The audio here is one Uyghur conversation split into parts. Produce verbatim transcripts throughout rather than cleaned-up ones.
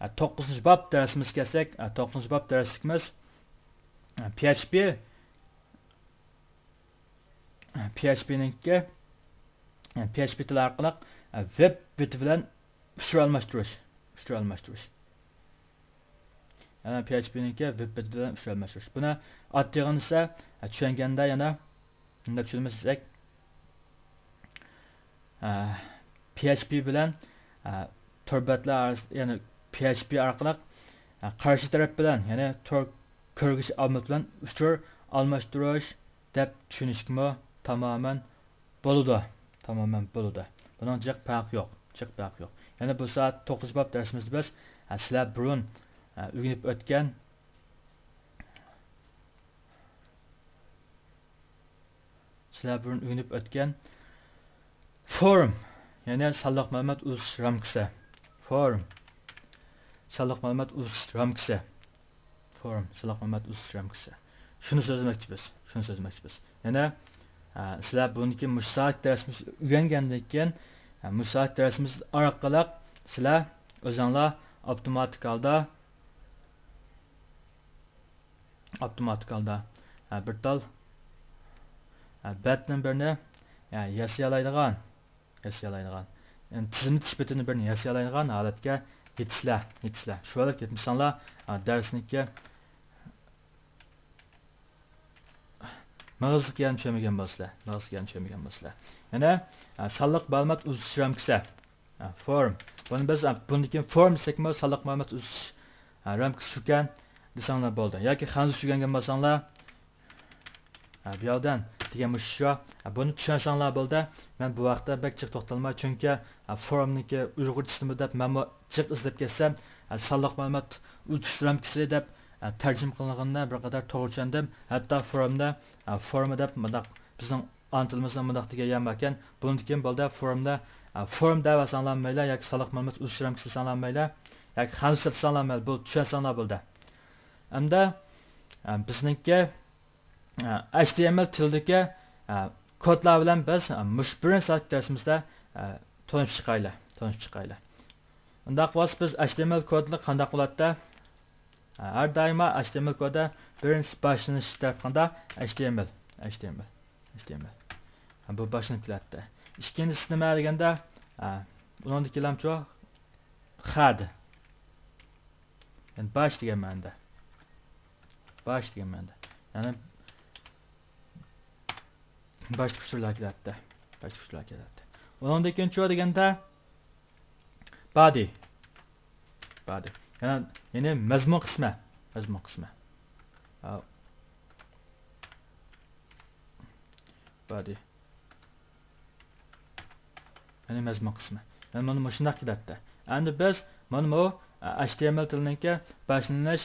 ئە، توققۇزىنچى باب دەرسىمىزگە كەلسەك، ئە، توققۇزىنچى باب دەرسلىكىمىز، ئە، پي ئېچ پى، ئە، پي ئېچ پى نىڭكى، ئە، پي ئېچ پى تىلى ئارقىلىق، ئە، ۋېب بېتى بىلەن ئۇچۇر ئالماشتۇرۇش. ئۇچۇر ئالماشتۇرۇش. يەنە پي ئېچ پى نىڭكى ۋېب بېتى بىلەن ئۇچۇر ئالماشتۇرۇش. بۇنى ئاددىيغىنىسى، ئە، چۈشەنگەندە يەنە مۇنداق چۈشىنىمىز دېسەك، ئە، پي ئېچ پى بىلەن، ئە، تور بەتلەر ئارىسىدا، يەنى پي ئېچ پى ئارقىلىق، ئە، قارشى تەرەپ بىلەن، يەنى تور كۆرگۈچ ئاممىتى بىلەن ئۇچۇر ئالماشتۇرۇش دەپ چۈشىنىشكىمۇ تامامەن بولىدۇ. تامامەن بولىدۇ. بۇنىڭ جىق پەرقى يوق. جىق پەرقى يوق. يەنە بۇ سائەت توققۇزىنچى باب دەرسىمىزدە بىز، ئە، سىلەر بۇرۇن، ئە، ئۆگىنىپ ئۆتكەن، سىلەر بۇرۇن ئۆگىنىپ ئۆتكەن فورم، يەنى سانلىق مەلۇمات ئۇزىتىش رامكىسى. فورم، سانلىق مەلۇمات ئۇزىتىش رامكىسى. فورم، سانلىق مەلۇمات ئۇزىتىش رامكىسى. شۇنى سۆزلىمەكچى بىز. شۇنى سۆزلىمەكچى بىز. يەنە، ئە، سىلەر بۇنىڭكى مۇشۇ سائەت دەرسىمىز ئۆگەنگەندىن كېيىن، ئە، مۇشۇ سائەت دەرسىمىز ئارقىلىق سىلەر ئۆزۈڭلار ئاپتوماتىك ھالدا، ئاپتوماتىك ھالدا، ئە، بىر تال، ئە، بەتنىڭ بىرنى، ئە، ياسىيالايدىغان، ياسىيالايدىغان، يەنى تىزىملىتىش بېتىنى بىرنى ياسىيالايدىغان ھالەتكە يېتىسىلەر، يېتىسىلەر. شۇ ھالەتكە يەتمىسەڭلار، ئا، دەرسنىڭكى مېغىزلىق يەرنى چۈشەنمىگەن بولىسىلەر، مېغىزلىق يەرنى چۈشەنمىگەن بولىسىلەر. يەنە، ئا، سانلىق مەلۇمات ئۇزىتىش رامكىسى، ئا، فورم. بۇنى بىز، ئا، بۇندىن كېيىن فورم دېسەكمۇ، سانلىق مەلۇمات ئۇزىتىش، ئا، رامكىسى شۇكەن دېسەڭلار بولدى. ياكى خەنزۇچە ئۆگەنگەن بولساڭلار، ھە، بۇ يەردىن دېگەن مۇشۇ شۇ. ھە، بۇنى چۈشەنسەڭلار بولدى. مەن بۇ ھەقتە بەك جىق توختالماي، چۈنكى، ھە، فورمنىڭكى ئۇيغۇرچىسىمۇ دەپ مەنمۇ جىق ئىزدەپ كەتسەم، ھە، سانلىق مەلۇمات ئۇزىتىش رامكىسى دەپ، ھە، تەرجىمە قىلىنغىنىنى بىر قەدەر توغرا چۈشەندىم. ھەتتا فورمدا، ھە، فورما دەپ مۇنداق بىزنىڭ ئانا تىلىمىزدا مۇنداق دېگەن يەر باركەن. بۇنىڭدىن كېيىن بولدى، فورمدا، ھە، فورم دەۋەرسەڭلار مەيلى، ياكى سانلىق مەلۇمات ئۇزىتىش رامكىسى دېسەڭلار مەيلى، ياكى خەنزۇچە دېسەڭلار مەيلى، بۇ چۈشەنسەڭلار بولدى. ئەمدى، ھە، بىزنىڭكى ئە، ئەچ تى ئېم ئېل تىلىدىكى، ئە، كودلار بىلەن بىز، ئە، مۇشۇ بىرىنچى سائەت دەرسىمىزدە، ئە، تونۇشۇپ چىقايلى، تونۇشۇپ چىقايلى. ئۇنداق بولسا بىز ئەچ تى ئېم ئېل كودلىق قانداق بولاتتى؟ ئە، ھەر دائىما ئەچ تى ئېم ئېل كودى بىرىنچى باشلىنىش تەرەپ قاندا؟ ئەچ تى ئېم ئېل، ئەچ تى ئېم ئېل، ئەچ تى ئېم ئېل. ھە، بۇ باشلىنىپ كېلەتتى. ئىككىنچىسى نېمە دېگەندە، ئە، ئۇنىڭدىن كېيىنلامچۇ؟ خەد. يەنى باش دېگەن مەنىدە. باش دېگەن مەنىدە. يەنى باشقا ئۇچۇرلار كېلەتتى. باشقا ئۇچۇرلار كېلەتتى. ئۇنىڭدىن كېيىنچۇ دېگەندە بادى. بادى. يەنى، يەنى مەزمۇن قىسمى. مەزمۇن قىسمى. ھاۋ. بادى. يەنى مەزمۇن قىسمى. يەنى مانا مۇشۇنداق كېلەتتى. ئەمدى بىز مانا بۇ، ئە، ئەچ تى ئېم ئېل تىلىنىڭكى باشلىنىش،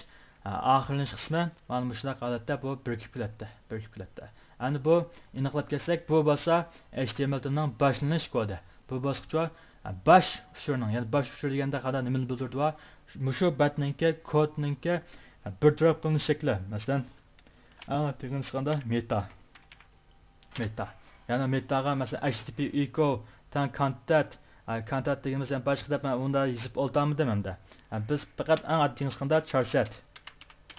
ئە، ئاخىرلىنىش قىسمى مانا مۇشۇنداق ھالەتتە بۇ بىرىكىپ كېلەتتى. بىرىكىپ كېلەتتى. ئەمدى بۇ ئېنىقلاپ كەتسەك، بۇ بولسا ئەچ تى ئېم ئېل تىلىنىڭ باشلىنىش كودى. بۇ بولسىچۇ، ئە، باش ئۇچۇرنىڭ، يەنى باش ئۇچۇر دېگەندە قانداق نېمىنى بىلدۈرىدۇ؟ مۇشۇ بەتنىڭكى، كودنىڭكى، ئە، بىر تەرەپ قىلىنىش شەكلى. مەسىلەن، ئەڭ تېگىنلىشقاندا مېتا. مېتا. يەنى مېتاغا، مەسىلەن، ئەچ تى تى پى ئېكو تەڭ كانتەت، ئە، كانتەت دېگىنىمىز يەنە باشقا دەپ مەن ئۇندا يېزىپ ئولتۇرمىدىم ئەمدى. ئە، بىز پەقەت ئەڭ ئاددىي قىلغاندا چارسەت.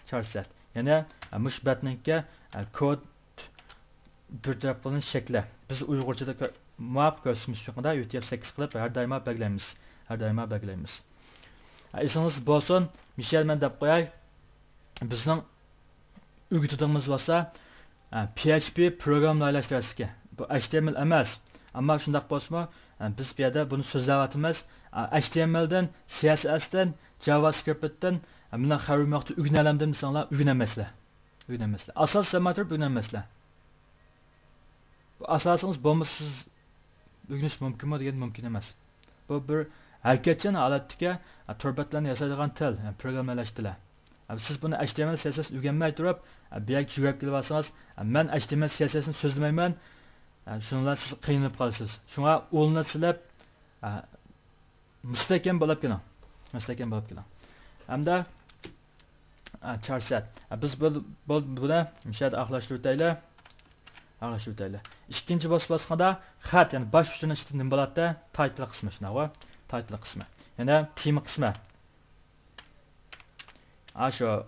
چارسەت. يەنى، ئە، مۇشۇ بەتنىڭكى، ئە، كود بىر تەرەپ قىلىنىش شەكلى. بىز ئۇيغۇرچىدا كۆ-، مۇۋاپىق كۆرسىتىش ئۈچۈن يۇتيەپ سەككىز قىلىپ ھەر دائىما بەگلەيمىز. ھەر دائىما بەگلەيمىز. ئە، ئېسىڭىزدە بولسۇن، مىشەل مەن دەپ قوياي. بىزنىڭ ئۆگىتىدىغىنىمىز بولسا، ئە، پي ئېچ پى پروگرامما لايىھەلەش دەرسلىكى. بۇ ئەچ تى ئېم ئېل ئەمەس. ئەمما شۇنداق بولسىمۇ، ئە، بىز بۇ يەردە بۇنى سۆزلەۋاتىمىز. ئە، ئەچ تى ئېم ئېلدىن، سى ئېس ئېستىن، جاۋاسكرىپتتىن، ئە، مۇنداق خەۋىرىم يوقتۇ ئۆگىنەلەمدىم دېسەڭلار، ئۆگىنەلمەيسىلەر. ئۆگىنەلمەيسىلەر. ئاساس سەمەتۈرۈپ ئۆگىنەلمەيسىلەر. بۇ ئاساسىڭىز بولمىسا سىز ئۆگىنىش مۇمكىنمۇ دېگەن مۇمكىن ئەمەس. بۇ بىر ھەرىكەتچان ھالەتتىكى، ئە، تور بەتلەرنى ياسايدىغان تىل، يەنى پروگرامما ياساش تىلى. ئە، سىز بۇنى ئەچ تى ئېم ئېل، سى ئېس ئېس ئۆگەنمەي تۇرۇپ، ئە، بۇ يەرگە يۈگۈرۈپ كېلىۋالسىڭىز، ئە، مەن ئەچ تى ئېم ئېل، سى ئېس ئېسنى سۆزلىمەيمەن، ئە، شۇنىڭ بىلەن سىز قىينىلىپ قالىسىز. شۇڭا ئۇلىنى سېلىپ، ئە، مۇستەھكەم بولۇپ كېلىڭ. مۇستەھكەم بولۇپ كېلىڭ. ھەمدە، ئە، چارسەت. ئە، بىز بۇ، بۇ، بۇنى مۇشۇ يەردە ئاخىرلاشتۇرۇۋېتەيلى. ئاخىرلاشتۇرۇۋېتەيلى. ئىككىنچى بولسا باسقاندا خەت، يەنى باش ئۇچۇرنىڭ ئىچىدە نېمە بولاتتى؟ تايتىل قىسمى، شۇنداقغۇ؟ تايتىل قىسمى. يەنە تېما قىسمى. ئاشۇ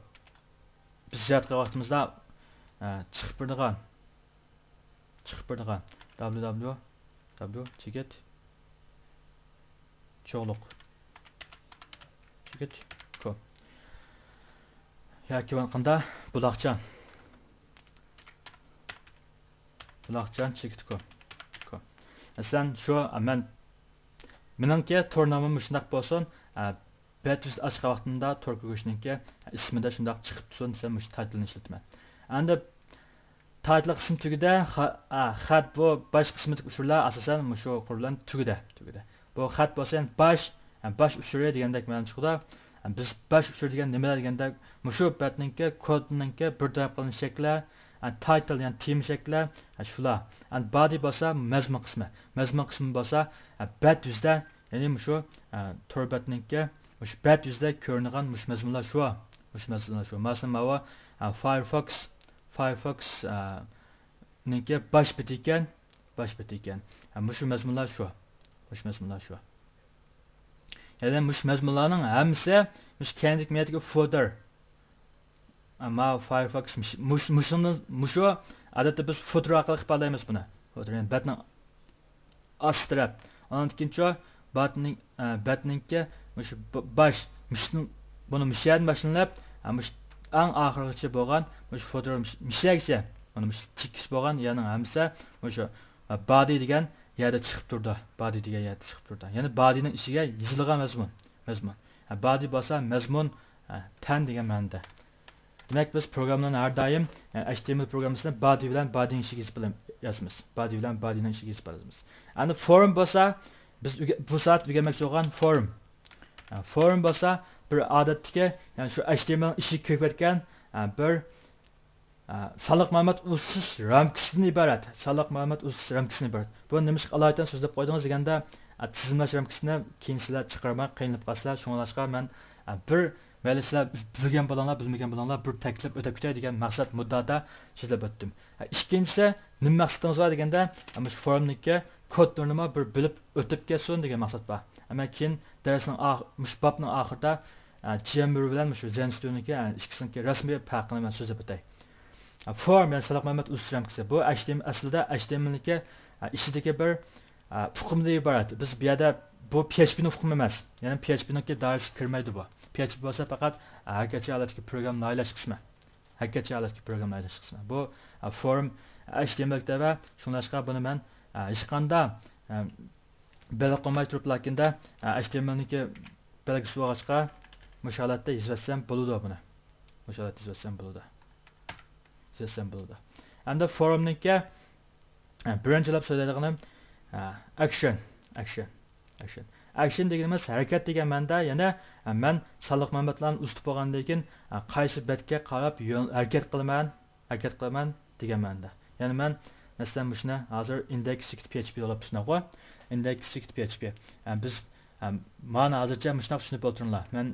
بىز ياراتقان ۋاقتىمىزدا، ئە، چىقىپ بېرىدىغان، چىقىپ بېرىدىغان، W W W چېكىت چوغلۇق چېكىت كوم ياكى بولغاندا بۇلاقچان، بۇلاقچان چېكىت كوم كوم. مەسىلەن، شۇ، ئە، مەن، مېنىڭكى تور نامىم مۇشۇنداق بولسۇن، ئە، بەت يۈزىدە ئاچقان ۋاقتىمدا تور كۆرگۈچنىڭكى ئىسمىدا شۇنداق چىقىپ تۇرسۇن دېسەم، مۇشۇ تايتىلنى ئىشلىتىمەن. ئەمدى تايتىل قىسمى تۈگىدى. خە-، ئا، خەت، بۇ باش قىسمىدىكى ئۇچۇرلار ئاساسەن مۇشۇ قۇر بىلەن تۈگىدى، تۈگىدى. بۇ خەت بولسا يەنە باش، يەنى باش ئۇچۇرى دېگەندەك مەنە چىقىدۇ. يەنى بىز باش ئۇچۇرى دېگەن نېمىلەر دېگەندەك، مۇشۇ بەتنىڭكى، كودنىڭكى بىر تەرەپ قىلىنىش شەكلى، يەنى تايتىل، يەنى تېما شەكلى، يەنى شۇلار. يەنى بادى بولسا مەزمۇن قىسمى. مەزمۇن قىسمى بولسا، يەنى بەت يۈزىدە، يەنى مۇشۇ، ئە، تور بەتنىڭكى مۇشۇ بەت يۈزىدە كۆرۈنىدىغان مۇشۇ مەزمۇنلار شۇ. مۇشۇ مەزمۇنلار شۇ. مەسىلەن، ماۋۇ، ئە، فايرفوكس، فايرفوكس، ئە، نىڭكى باش بېتى ئىكەن، باش بېتى ئىكەن. ئە، مۇشۇ مەزمۇنلار شۇ. مۇشۇ مەزمۇنلار شۇ. يەنى مۇشۇ مەزمۇنلارنىڭ ھەممىسى مۇشۇ كەينىدىكى مەيدىكى فوتېر. ئەمما فايرفوكس مۇش-، مۇش-، مۇشۇنى، مۇشۇ ئادەتتە بىز فوتېر ئارقىلىق ئىپادىلەيمىز بۇنى. فوتېر، يەنى بەتنىڭ ئاستى تەرەپ. ئاندىن كېيىنچۇ بەتنىڭ، ئە، بەتنىڭكى مۇشۇ ب-، باش، مۇشۇنىڭ، بۇنى مۇشۇ يەردىن باشلىنىپ، ئە، مۇشۇ ئەڭ ئاخىرغىچە بولغان مۇشۇ فوتېر مۇشۇ، مۇشۇ يەرگىچە، مانا مۇشۇ چېكىش بولغان يەرنىڭ ھەممىسى مۇشۇ، ئە، بادى دېگەن يەردە چىقىپ تۇرىدۇ. بادى دېگەن يەردە چىقىپ تۇرىدۇ. يەنى بادىنىڭ ئىچىگە يېزىلغان مەزمۇن. مەزمۇن. ھە، بادى بولسا مەزمۇن، ھە، تەن دېگەن مەنىدە. دېمەك، بىز پروگراممىلارنى ھەر دائىم، ھە، H T M L پروگراممىسىنى بادى بىلەن بادىنىڭ ئىچىگە يېزىپ بىلەم-، يازىمىز. بادى بىلەن بادىنىڭ ئىچىگە يېزىپ يازىمىز. ئەمدى فورم بولسا، بىز ئۆگە-، بۇ سائەت ئۆگەنمەكچى بولغان فورم. ھە، فورم بولسا بىر ئادەتتىكى، يەنى شۇ H T M L نىڭ ئىچىگە كىرىپ كەتكەن، ھە، بىر ئە، سانلىق مەلۇمات ئۇزىتىش رامكىسىدىن ئىبارەت. سانلىق مەلۇمات ئۇزىتىش رامكىسىدىن ئىبارەت. بۇ نېمىشقا ئالاھىدە سۆزلەپ قويدىڭىز دېگەندە، ئە، تىزىملاش رامكىسىنى كېيىن سىلەر چىقارماي قىينىلىپ قالىسىلەر. شۇڭلاشقا مەن، ئە، بىر، مەيلى سىلەر بىلگەن بولۇڭلار، بىلمىگەن بولۇڭلار، بىر تەكلىپ ئۆتۈپ كېتەي دېگەن مەقسەت مۇددىئادا سۆزلەپ ئۆتتۈم. ئە، ئىككىنچىسى، نېمە مەقسىتىڭىز بار دېگەندە، ئە، مۇشۇ فورمنىڭكى كودلىرىنىمۇ بىر بىلىپ ئۆتۈپ كەتسۇن دېگەن مەقسەت بار. ئەمما كېيىن دەرسنىڭ ئاخ-، مۇشۇ بابنىڭ ئاخىرىدا، ئە، جيەنمىرۇ بىلەن مۇشۇ زېنستۇنىڭكى، ئە، ئىككىسىنىڭكى رەسمىي پەرقىنى مەن سۆزلەپ ئۆتەي. ئە، فورم، يەنى سانلىق مەلۇمات ئۇزىتىش رامكىسى. بۇ H T M L ئەسلىدە H T M L نىڭكى، ئە، ئىچىدىكى بىر، ئە، ئۇقۇمدىن ئىبارەت. بىز بۇ يەردە بۇ P H P نىڭ ئۇقۇمى ئەمەس. يەنى P H P نىڭكى دائىرىسىگە كىرمەيدۇ بۇ. P H P بولسا پەقەت، ئە، ھەرىكەتچان ھالەتتىكى پروگرامما لايىھەلەش قىسمى. ھەرىكەتچان ھالەتتىكى پروگرامما لايىھەلەش قىسمى. بۇ، ئە، فورم H T M L تەۋە. شۇڭلاشقا بۇنى مەن، ئە، ھېچقانداق، ئە، بەلگە قويماي تۇرۇپ، لاكىندا، ئە، H T M L نىڭكى بەلگىسى بولغاچقا، مۇشۇ ھالەتتە يېزىۋەتسەم بولىدۇ بۇنى. مۇشۇ ھالەتتە يېزىۋەتسەم بولىدۇ. يېزىۋەتسەم بولىدۇ. ئەمدى فورمنىڭكى، ئە، بىرىنچىلەپ سۆزلەيدىغىنىم، ئە، ئەكشن، ئەكشن، ئەكشن. ئەكشن دېگىنىمىز ھەرىكەت دېگەن مەنىدە، يەنى، ئە، مەن سانلىق مەلۇماتلارنى ئۇزىتىپ بولغاندىن كېيىن، ئە، قايسى بەتكە قاراپ يۆن-، ھەرىكەت قىلىمەن، ھەرىكەت قىلىمەن دېگەن مەنىدە. يەنى مەن، مەسىلەن، مۇشۇنى ھازىر ئىندېكس چېكىت P H P دەپ چۈشىنەققۇ. ئىندېكس چېكىت P H P. ئە، بىز، ئە، مانا ھازىرچە مۇشۇنداق چۈشىنىپ ئولتۇرۇڭلار. مەن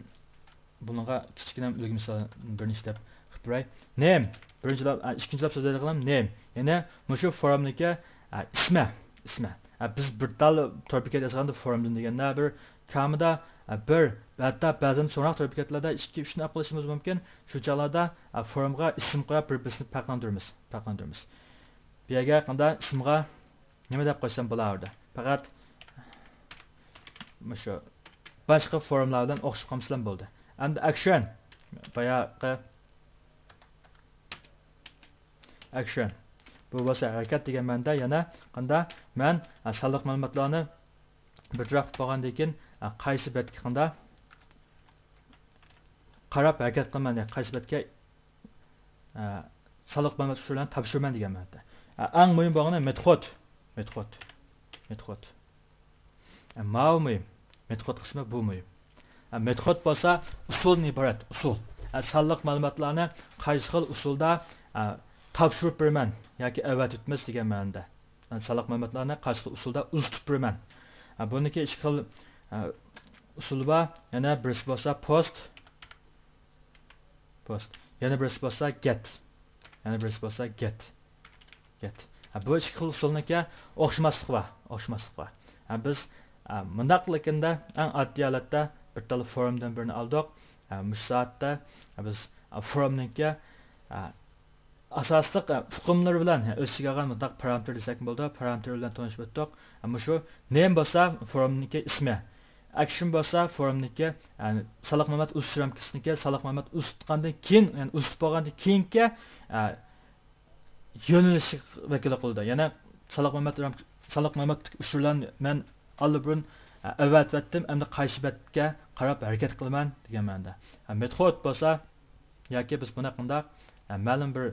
بۇنىڭغا كىچىككىنە ئۈلگە مىسال بىرنى ئىشلەپ قىلىپ بېرەي. نېم. بىرىنچىلەپ، ئە، ئىككىنچىلەپ سۆزلەيدىغىنىم نېم. يەنى مۇشۇ فورمنىڭكى، ئە، ئىسمى. ئىسمى. ئە، بىز بىر تال تور بېكەت يازغاندا فورمدىن دېگەندە بىر كامىدا، ئە، بىر، ھەتتا بەزەن چوڭراق تور بېكەتلەردە ئىككى، ئۈچنى ئېلىپ قېلىشىمىز مۇمكىن. شۇ چاغلاردا، ئە، فورمغا ئىسىم قويۇپ، بىر-بىرسىنى پەرقلەندۈرىمىز. پەرقلەندۈرىمىز. بۇ يەرگە قانداق ئىسىمغا نېمە دەپ قويسام بولار ئۇدا. پەقەت مۇشۇ باشقا فورملار بىلەن ئوخشاپ قالمىسىلا بولدى. ئەمدى ئەكشن. باياقى ئەكشن. بۇ بولسا ھەرىكەت دېگەن مەنىدە يەنە قاندا مەن، ئە، سانلىق مەلۇماتلارنى بىر تەرەپ قىلىپ بولغاندىن كېيىن، ئە، قايسى بەتكە قاندا قاراپ ھەرىكەت قىلىمەن، يەنى قايسى بەتكە، ئە، سانلىق مەلۇمات ئۇچۇرلىرىنى تاپشۇرىمەن دېگەن مەنىدە. ئە، ئەڭ مۇھىم بولغىنى مېتود. مېتود. مېتود. ئە، ماۋۇ مۇھىم. مېتود قىسمى بۇ مۇھىم. ئە، مېتود بولسا ئۇسۇلدىن ئىبارەت، ئۇسۇل. ئە، سانلىق مەلۇماتلارنى قايسى خىل ئۇسۇلدا، ئە، تاپشۇرۇپ بېرىمەن ياكى ئەۋەتىۋېتىمىز دېگەن مەنىدە. سانلىق مەلۇماتلارنى قايسى خىل ئۇسۇلدا ئۇزىتىپ بېرىمەن. ئە، بۇنىڭكى ئىككى خىل، ئە، ئۇسۇلى بار. يەنە بىرسى بولسا پوست. پوست. يەنە بىرسى بولسا گەت. يەنە بىرسى بولسا گەت. گەت. ھە، بۇ ئىككى خىل ئۇسۇلنىڭكى ئوخشىماسلىقى بار. ئوخشىماسلىقى بار. ھە، بىز، ئە، مۇنداق لېكىندە ئەڭ ئاددىي ھالەتتە بىر تال فورمدىن بىرنى ئالدۇق. مۇشۇ سائەتتە بىز فورمنىڭكى ئاساسلىق ئۇقۇملىرى بىلەن ئۆز ئىچىگە ئالغان مۇنداق پارامېتىر دېسەكمۇ بولىدۇ، پارامېتىر بىلەن تونۇشۇپ ئۆتتۇق. مۇشۇ نېم بولسا فورمنىڭكى ئىسمى، ئەكشن بولسا فورمنىڭكى، سالىق مەلۇمات ئۇزىتىش رامكىسىنىڭكى، سالىق مەلۇمات ئۇزىتقاندىن كېيىن، يەنى ئۇزىتىپ بولغاندىن كېيىنكى يۆنىلىشى ۋەكىللىك قىلىدۇ. يەنى سالىق مەلۇمات، سالىق مەلۇماتتىكى ئۇچۇرلارنى مەن ئاللىبۇرۇن ئەۋەتىۋەتتىم، ئەمدى قايسى بەتكە قاراپ ھەرىكەت قىلىمەن دېگەن مەنىدە. مېتود بولسا ياكى بىز بۇنى قانداق، مەلۇم بىر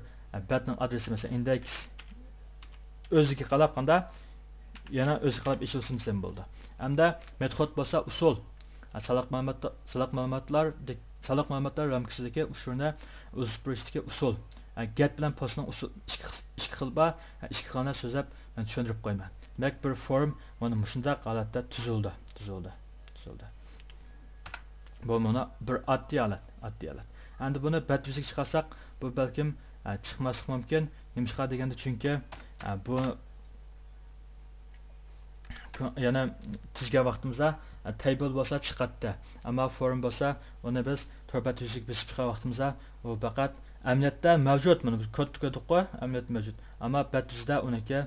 بەتنىڭ ئادرېسى، مەسىلەن، ئىندېكس ئۆزىگە قاراپ قانداق يەنە ئۆزىگە قاراپ ئېچىلسۇن دېسەم بولىدۇ. ئەمدى مېتود بولسا ئۇسۇل. سالىق مەلۇمات، سالىق مەلۇماتلار، سالىق مەلۇماتلار رامكىسىدىكى ئۇچۇرنى ئۇزىتىپ بېرىشتىكى ئۇسۇل. گەت بىلەن پوستنىڭ ئۇسۇل ئىككى، ئىككى خىل بار. ئىككى خىلنى سۆزلەپ مەن چۈشەندۈرۈپ قويىمەن. دېمەك، بىر فورم مانا مۇشۇنداق ھالەتتە تۈزۈلدى، تۈزۈلدى، تۈزۈلدى. بۇ مانا بىر ئاددىي ھالەت، ئاددىي ھالەت. ئەمدى بۇنى بەت يۈزىگە چىقارساق، بۇ بەلكىم ئە، چىقماسلىقى مۇمكىن. نېمىشقا دېگەندە، چۈنكى ئە، بۇ يەنە تۈزگەن ۋاقتىمىزدا، ئە، تەيبىل بولسا چىقاتتى. ئەمما فورم بولسا، ئۇنى بىز تور بەت يۈزىگە بېسىپ چىققان ۋاقتىمىزدا، ئۇ پەقەت ئەمەلىيەتتە مەۋجۇت. مانا بىز كودتا كۆردۇققۇ، ئەمەلىيەتتە مەۋجۇت. ئەمما بەت يۈزىدە ئۇنىڭكى،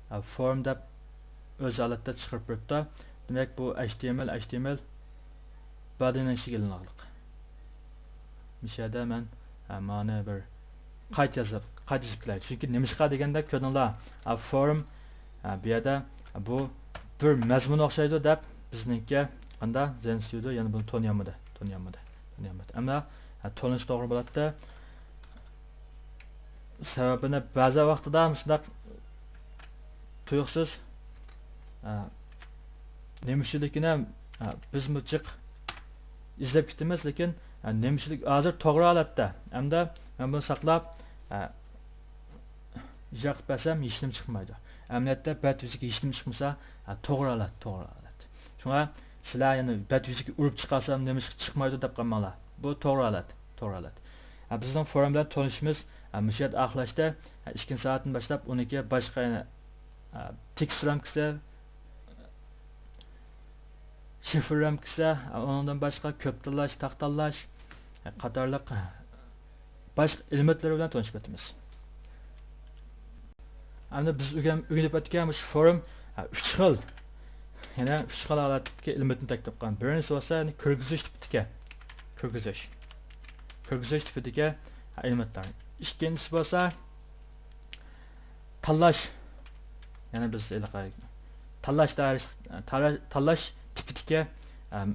ئە، فورم دەپ ئۆز ھالەتتە چىقىرىپ بېرىپتۇ. دېمەك، بۇ ئەچ تى ئېم ئېل، ئەچ تى ئېم ئېل بادىنىڭ ئىچىگە ئېلىنغانلىق. مۇشۇ يەردە مەن، ئە، مانا بىر قايتا يازىپ، قايتا يېزىپ كېلەي. چۈنكى نېمىشقا دېگەندە، كۆرۈڭلار، ئە، فورم، ئە، بۇ يەردە بۇ بىر مەزمۇن ئوخشايدۇ دەپ بىزنىڭكى قاندا زېن ستۇدىيو يەنە بۇنى تونۇيالمىدى، تونۇيالمىدى، تونۇيالمىدى. ئەمما، ئە، تونۇش توغرا بولاتتى. سەۋەبىنى بەزى ۋاقتىدا مۇشۇنداق تۇيۇقسىز، ئە، نېمە ئۈچۈنلۈكىنى، ئە، بىزمۇ جىق ئىزدەپ كېتىمىز، لېكىن، ئە، نېمە ئۈچۈنلۈك ھازىر توغرا ھالەتتە. ئەمدى مەن بۇنى ساقلاپ، ئە، ئىجرا قىلىپ بەرسەم ھېچنېمە چىقمايدۇ. ئەمەلىيەتتە بەت يۈزىگە ھېچنېمە چىقمىسا، ئە، توغرا ھالەت، توغرا ھالەت. شۇڭا سىلەر يەنە بەت يۈزىگە ئۇرۇپ چىقارسام نېمە چىقمايدۇ دەپ قالماڭلار. بۇ توغرا ھالەت، توغرا ھالەت. ئە، بىزنىڭ فورم بىلەن تونۇشۇشىمىز، ئە، مۇشۇ يەردە ئاخىرلاشتى. ئە، ئىككىنچى سائەتتىن باشلاپ ئۇنىڭكى باشقا يەنە، ئە، تېكىست رامكىسى، شىفىر رامكىسى، ئە، ئۇنىڭدىن باشقا كۆپ تاللاش، تاق تاللاش، ئە، قاتارلىق، ئە، باشقا ئېلېمېنتلىرى بىلەن تونۇشۇپ ئۆتىمىز. ئەمدى بىز ئۆگەن-، ئۆگىنىپ ئۆتكەن مۇشۇ فورم، ئە، ئۈچ خىل، يەنە ئۈچ خىل ھالەتتىكى ئېلېمېنتنى تەكىتلەپ قىلغان. بىرىنچىسى بولسا، يەنى كىرگۈزۈش تىپىدىكى، كىرگۈزۈش، كىرگۈزۈش تىپىدىكى، ئە، ئېلېمېنتلار. ئىككىنچىسى بولسا، تاللاش، يەنى بىز ھېلىقى تاللاش دائىرىسى، تاللاش، تاللاش تىپىدىكى، ئەم،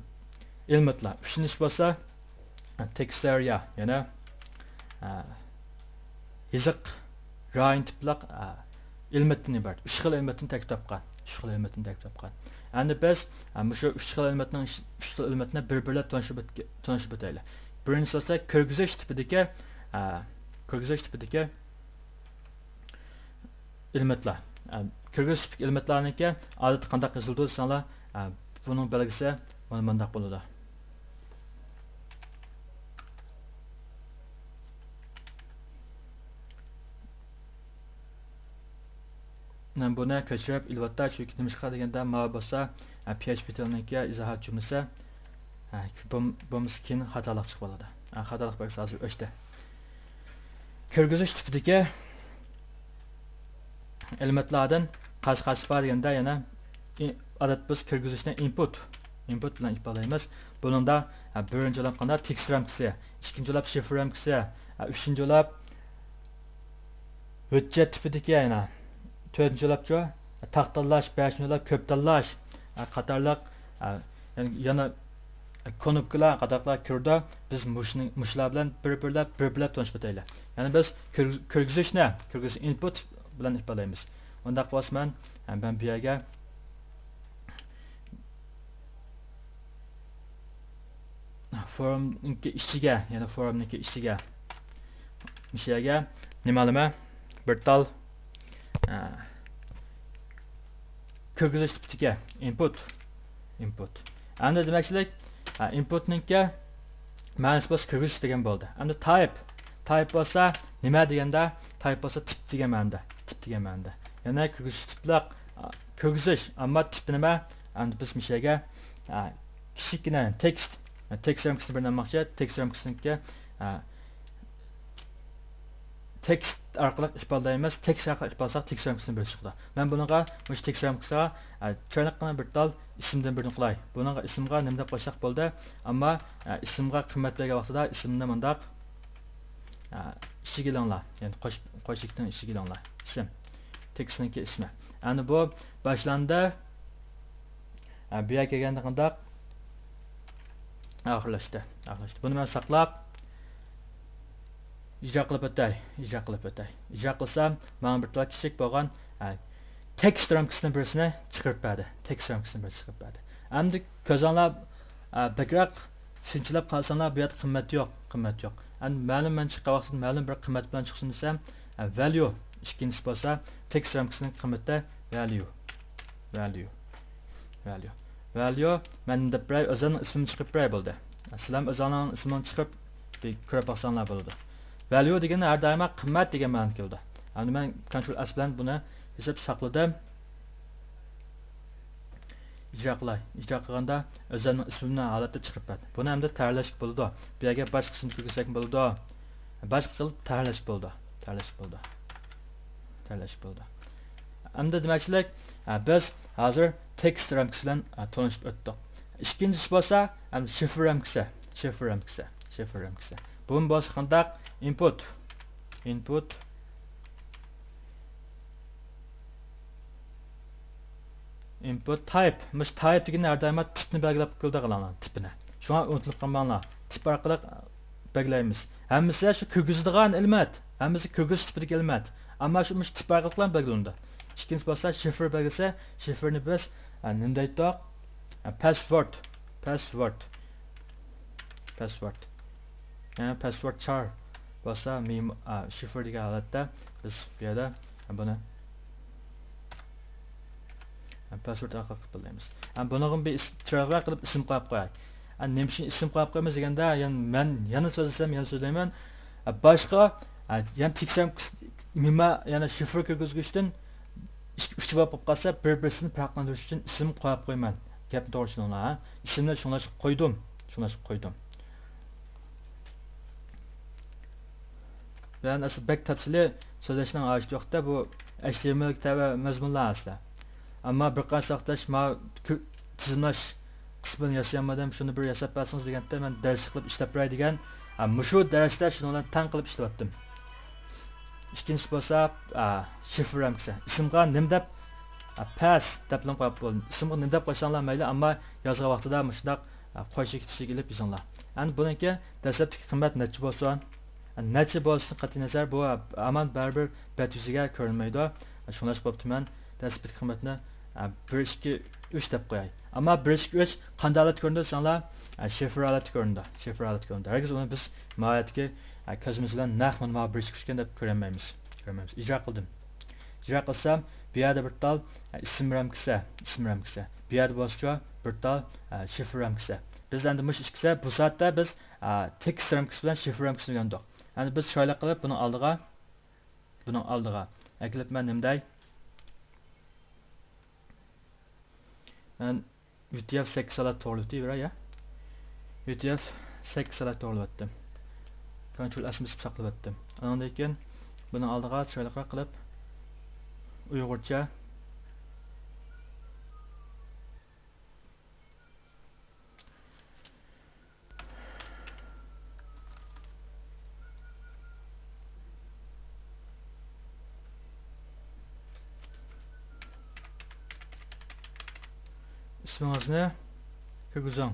ئېلېمېنتلار. ئۈچىنچىسى بولسا، تېكىست ئارىيە، يەنى، ئە، يېزىق رايون تىپلىق، ئە، ئېلېمېنتتىن ئىبارەت. ئۈچ خىل ئېلېمېنتنى تەركىب تاپقان. ئۈچ خىل ئېلېمېنتنى تەركىب تاپقان. ئەمدى بىز، ئە، مۇشۇ ئۈچ خىل ئېلېمېنتنىڭ ئىچ-، ئۈچ خىل ئېلېمېنتنى بىر-بىرلەپ تونۇشۇپ ئۆتكە-، تونۇشۇپ ئۆتەيلى. بىرىنچىسى بولسا كىرگۈزۈش تىپىدىكى، ئە، كىرگۈزۈش تىپىدىكى ئېلېمېنتلار. ئە، كىرگۈزۈش تىپىدىكى ئېلېمېنتلارنىڭكى ئادەتتە قانداق يېزىلىدۇ دېسەڭلار، ئە، بۇنىڭ بەلگىسى مانا مۇنداق بولىدۇ. مەن بۇنى كۆچۈرۈپ ئېلىۋاتتا، چۈنكى نېمىشقا دېگەندە، ماۋۇ بولسا، ئە، پي ئېچ پى تىلىنىڭكى ئىزاھات جۈملىسى، ئە، بولم-، بولمىسا كېيىن خاتالىق چىقىپ قالىدۇ. ئە، خاتالىق بەلگىسى ھازىر ئۆچتى. كىرگۈزۈش تىپىدىكى ئېلېمېنتلاردىن قايسى قايسى بار دېگەندە، يەنە ئى-، ئادەتتە بىز كىرگۈزۈشنى ئىنپۇت، ئىنپۇت بىلەن ئىپادىلەيمىز. بۇنىڭدا، ئە، بىرىنچى بولۇپ قانداق تېكىست رامكىسى، ئىككىنچى بولۇپ شىفىر رامكىسى، ئە، ئۈچىنچى بولۇپ ھۆججەت تىپىدىكى يەنە، تۆتىنچى بولۇپچۇ تاق تاللاش، بەشىنچى بولۇپ كۆپ تاللاش، ئە، قاتارلىق، ئە، يەنە، يەنە كۇنۇپكىلار قاتارلىقلار كىرىدۇ. بىز مۇشۇنى، مۇشۇلار بىلەن بىر-بىرلەپ، بىر-بىرلەپ تونۇشۇپ ئۆتەيلى. يەنى بىز كىرگۈز-، كىرگۈزۈشنى، كىرگۈزۈش ئىنپۇت بىلەن ئىپادىلەيمىز. ئۇنداق بولسا مەن، مەن بۇ يەرگە فورمنىڭكى ئىچىگە، يەنى فورمنىڭكى ئىچىگە، مۇشۇ يەرگە نېمە ئالىمەن؟ بىر تال، ئە، كىرگۈزۈش تىپىدىكى ئىنپۇت، ئىنپۇت. ئەمدى دېمەكچىلىك، ئە، ئىنپۇتنىڭكى مەنىسى بولسا كىرگۈزۈش دېگەن بولدى. ئەمدى تايپ، تايپ بولسا نېمە دېگەندە، تايپ بولسا تىپ دېگەن مەنىدە، تىپ دېگەن مەنىدە. يەنى كىرگۈزۈش تىپلىق، ئە، كىرگۈزۈش، ئەمما تىپى نېمە؟ ئەمدى بىز مۇشۇ يەرگە ئە، كىچىككىنە تېكىست، تېكىست رامكىسىنى بىرنى ئالماقچى. تېكىست رامكىسىنىڭكى، ئە، تېكىست ئارقىلىق ئىپادىلەيمىز. تېكىست ئارقىلىق ئىپادىلىسەك، تېكىست رامكىسىنى بېرىشكە بولىدۇ. مەن بۇنىڭغا مۇشۇ تېكىست رامكىسىغا، ئە، چىرايلىققىنە بىر تال ئىسىمدىن بىرنى قىلاي. بۇنىڭغا ئىسىمغا نېمە دەپ قويساق بولدى؟ ئەمما، ئە، ئىسىمغا قىممەت بەرگەن ۋاقتىدا ئىسىمنى مۇنداق، ئە، ئىچىگە ئېلىڭلار. يەنى قوش-، قوشۇقنىڭ ئىچىگە ئېلىڭلار. ئىسىم. تېكىستنىڭكى ئىسمى. ئەنە بۇ باشلاندى. ئە، بۇ يەرگە كەلگەندە قانداق؟ ئاخىرلاشتى. ئاخىرلاشتى. بۇنى مەن ساقلاپ، ئىجرا قىلىپ ئۆتەي. ئىجرا قىلىپ ئۆتەي. ئىجرا قىلسام، ماڭا بىر تال كىچىك بولغان، ئە، تېكىست رامكىسىنىڭ بىرسىنى چىقىرىپ بەردى. تېكىست رامكىسىنىڭ بىرسىنى چىقىرىپ بەردى. ئەمدى كۆزۈڭلار، ئە، بەكرەك سىنچىلاپ قالساڭلار، بۇ يەردە قىممەت يوق. قىممەت يوق. ئەمدى مەلۇم مەن چىققان ۋاقتىدا مەلۇم بىر قىممەت بىلەن چىقسۇن دېسەم، ئە، ۋەليۇ. ئىككىنچىسى بولسا تېكىست رامكىسىنىڭ قىممىتى ۋەليۇ. ۋەليۇ. ۋەليۇ. ۋەليۇ. مەن دەپ بېرەي، ئۆزۈمنىڭ ئىسمىمنى چىقىرىپ بېرەي بولدى. سىلەرمۇ ئۆزۈڭلارنىڭ ئىسمىڭلارنى چىقىرىپ بىر كۆرۈپ باقساڭلار بولىدۇ. ۋەليۇ دېگەن ھەر دائىم قىممەت دېگەن مەنىدە كېلىدۇ. ئەمدى مەن كونترول ئەس بىلەن بۇنى يېزىپ ساقلىدىم. ئىجرا قىلاي. ئىجرا قىلغاندا ئۆزۈمنىڭ ئىسمىمنى ھالەتتە چىقىرىپ بەردى. بۇنى ئەمدى تەھرىرلەشكە بولىدۇ. بۇ يەرگە باشقىسىنى كىرگۈزسەكمۇ بولىدۇ. باشقا قىلىپ تەھرىرلەشكە بولىدۇ. تەھرىرلەشكە بولىدۇ. تەھرىرلەشكە بولىدۇ. ئەمدى دېمەكچىلىك، ئە، بىز ھازىر تېكىست رامكىسى بىلەن، ئە، تونۇشۇپ ئۆتتۇق. ئىككىنچىسى بولسا، ئەمدى شىفىر رامكىسى. شىفىر رامكىسى. شىفىر رامكىسى. بۇمۇ بولسا قانداق؟ ئىنپۇت. ئىنپۇت. ئىنپۇت تايپ. مۇشۇ تايپ دېگىنى ھەر دائىم تىپنى بەلگىلەپ كېلىدىغانلار، تىپىنى. شۇڭا ئۇنتۇلۇپ قالماڭلار. تىپ ئارقىلىق بەلگىلەيمىز. ھەممىسى شۇ كىرگۈزىدىغان ئەلمەت. ھەممىسى كىرگۈزۈش تىپىدىكى ئەلمەت. ئەمما شۇ مۇشۇ تىپ ئارقىلىقلا بەلگىلىنىدۇ. ئىككىنچى بولسا شىفىر بەلگىسى. شىفىرنى بىز، ئە، نېمە دەيتتۇق؟ ئە، پەسۋورد. پەسۋورد. پەسۋورد. يەنى پەسۋورد چار بولسا مېم-، ئا، شىفىر دېگەن ھالەتتە بىز بۇ يەردە بۇنى پەسۋورد ئارقىلىق قىلىپ بولىمىز. ئا، بۇنىڭغا بىر ئىس-، چىرايلىقراق قىلىپ ئىسىم قويۇپ قوياي. ئا، نېمە ئۈچۈن ئىسىم قويۇپ قويىمىز دېگەندە، يەنى مەن يەنە سۆزلىسەم، يەنە سۆزلەيمەن. ئا، باشقا، ئا، يەنى تېكىست مېما، يەنى شىفىر كىرگۈزگۈچتىن ئىككى، ئۈچ بولۇپ قالسا، بىر-بىرسىدىن پەرقلەندۈرۈش ئۈچۈن ئىسىم قويۇپ قويىمەن. گەپنى توغرا چۈشىنىڭلار، ھە. ئىسىمنى شۇڭلاشقا قويدۇم. شۇڭلاشقا قويدۇم. مەن ئەسلى بەك تەپسىلىي سۆزلەشنىڭ ھاجىتى يوق-دە، بۇ ئەچ تى ئېم ئېلگە تەۋە مەزمۇنلار ئەسلى. ئەمما بىر قانچە ساۋاقداش ما كۆ-، تىزىملاش قىسمىنى ياسىيالمىدىم، شۇنى بىر ياساپ بەرسىڭىز دېگەندە، مەن دەرسلىك قىلىپ ئىشلەپ بېرەي دېگەن. ھە، مۇشۇ دەرستە شۇنىڭ بىلەن تەڭ قىلىپ ئىشلەۋەتتىم. ئىككىنچىسى بولسا، ئا، شىفىر رامكىسى. ئىسىمغا نېمە دەپ، ئا، پەس دەپلا قويۇپ بولدى. ئىسىمغا نېمە دەپ قويساڭلار مەيلى، ئەمما يازغان ۋاقتىدا مۇشۇنداق، ئا، قوشۇق كېتىشىگە ئېلىپ يېزىڭلار. ئەمدى بۇنىڭكى دەسلەپتىكى قىممەت نەچچە بولسۇن؟ ئا، نەچچە بولۇشىدىن قەتئىينەزەر، بۇ ھامان بەرىبىر بەت يۈزىگە كۆرۈنمەيدۇ. شۇڭلاشقا بوپتۇ، مەن دەسلەپتىكى قىممەتنى، ئا، بىر، ئىككى، ئۈچ دەپ قوياي. ئەمما بىر، ئىككى، ئۈچ قانداق ھالەتتە كۆرۈنىدۇ دېسەڭلار، ئا، شىفىر ھالەتتە كۆرۈنىدۇ. شىفىر ھالەتتە كۆرۈنىدۇ. ھەرگىز ئۇنى بىز ماھىيەتتىكى، ئە، كۆزىمىز بىلەن نەق مانا بۇ بىر ئىككى ئۈچ ئىكەن دەپ كۆرەلمەيمىز. كۆرەلمەيمىز. ئىجرا قىلدىم. ئىجرا قىلسام، بۇ يەردە بىر تال، ئە، ئىسىم رامكىسى، ئىسىم رامكىسى. بۇ يەردە بولسىچۇ، بىر تال، ئە، شىفىر رامكىسى. بىز ئەمدى مۇشۇ ئىككىسى، بۇ سائەتتە بىز، ئە، تېكىست رامكىسى بىلەن شىفىر رامكىسىنى ئۆگەندۇق. ئەمدى بىز چىرايلىق قىلىپ بۇنىڭ ئالدىغا، بۇنىڭ ئالدىغا ئەكېلىپ مەن نېمە دەي؟ مەن يۇ تى ئېف سەككىز ھالەت توغرىلىۋېتىۋېرەي، يا. يۇ تى ئېف سەككىز ھالەت توغرىلىۋەتتىم. كونترول ئەس بېسىپ ساقلىۋەتتىم. ئانىڭدىن كېيىن بۇنىڭ ئالدىغا چىرايلىقراق قىلىپ ئۇيغۇرچە ئىسمىڭىزنى كىرگۈزۈڭ.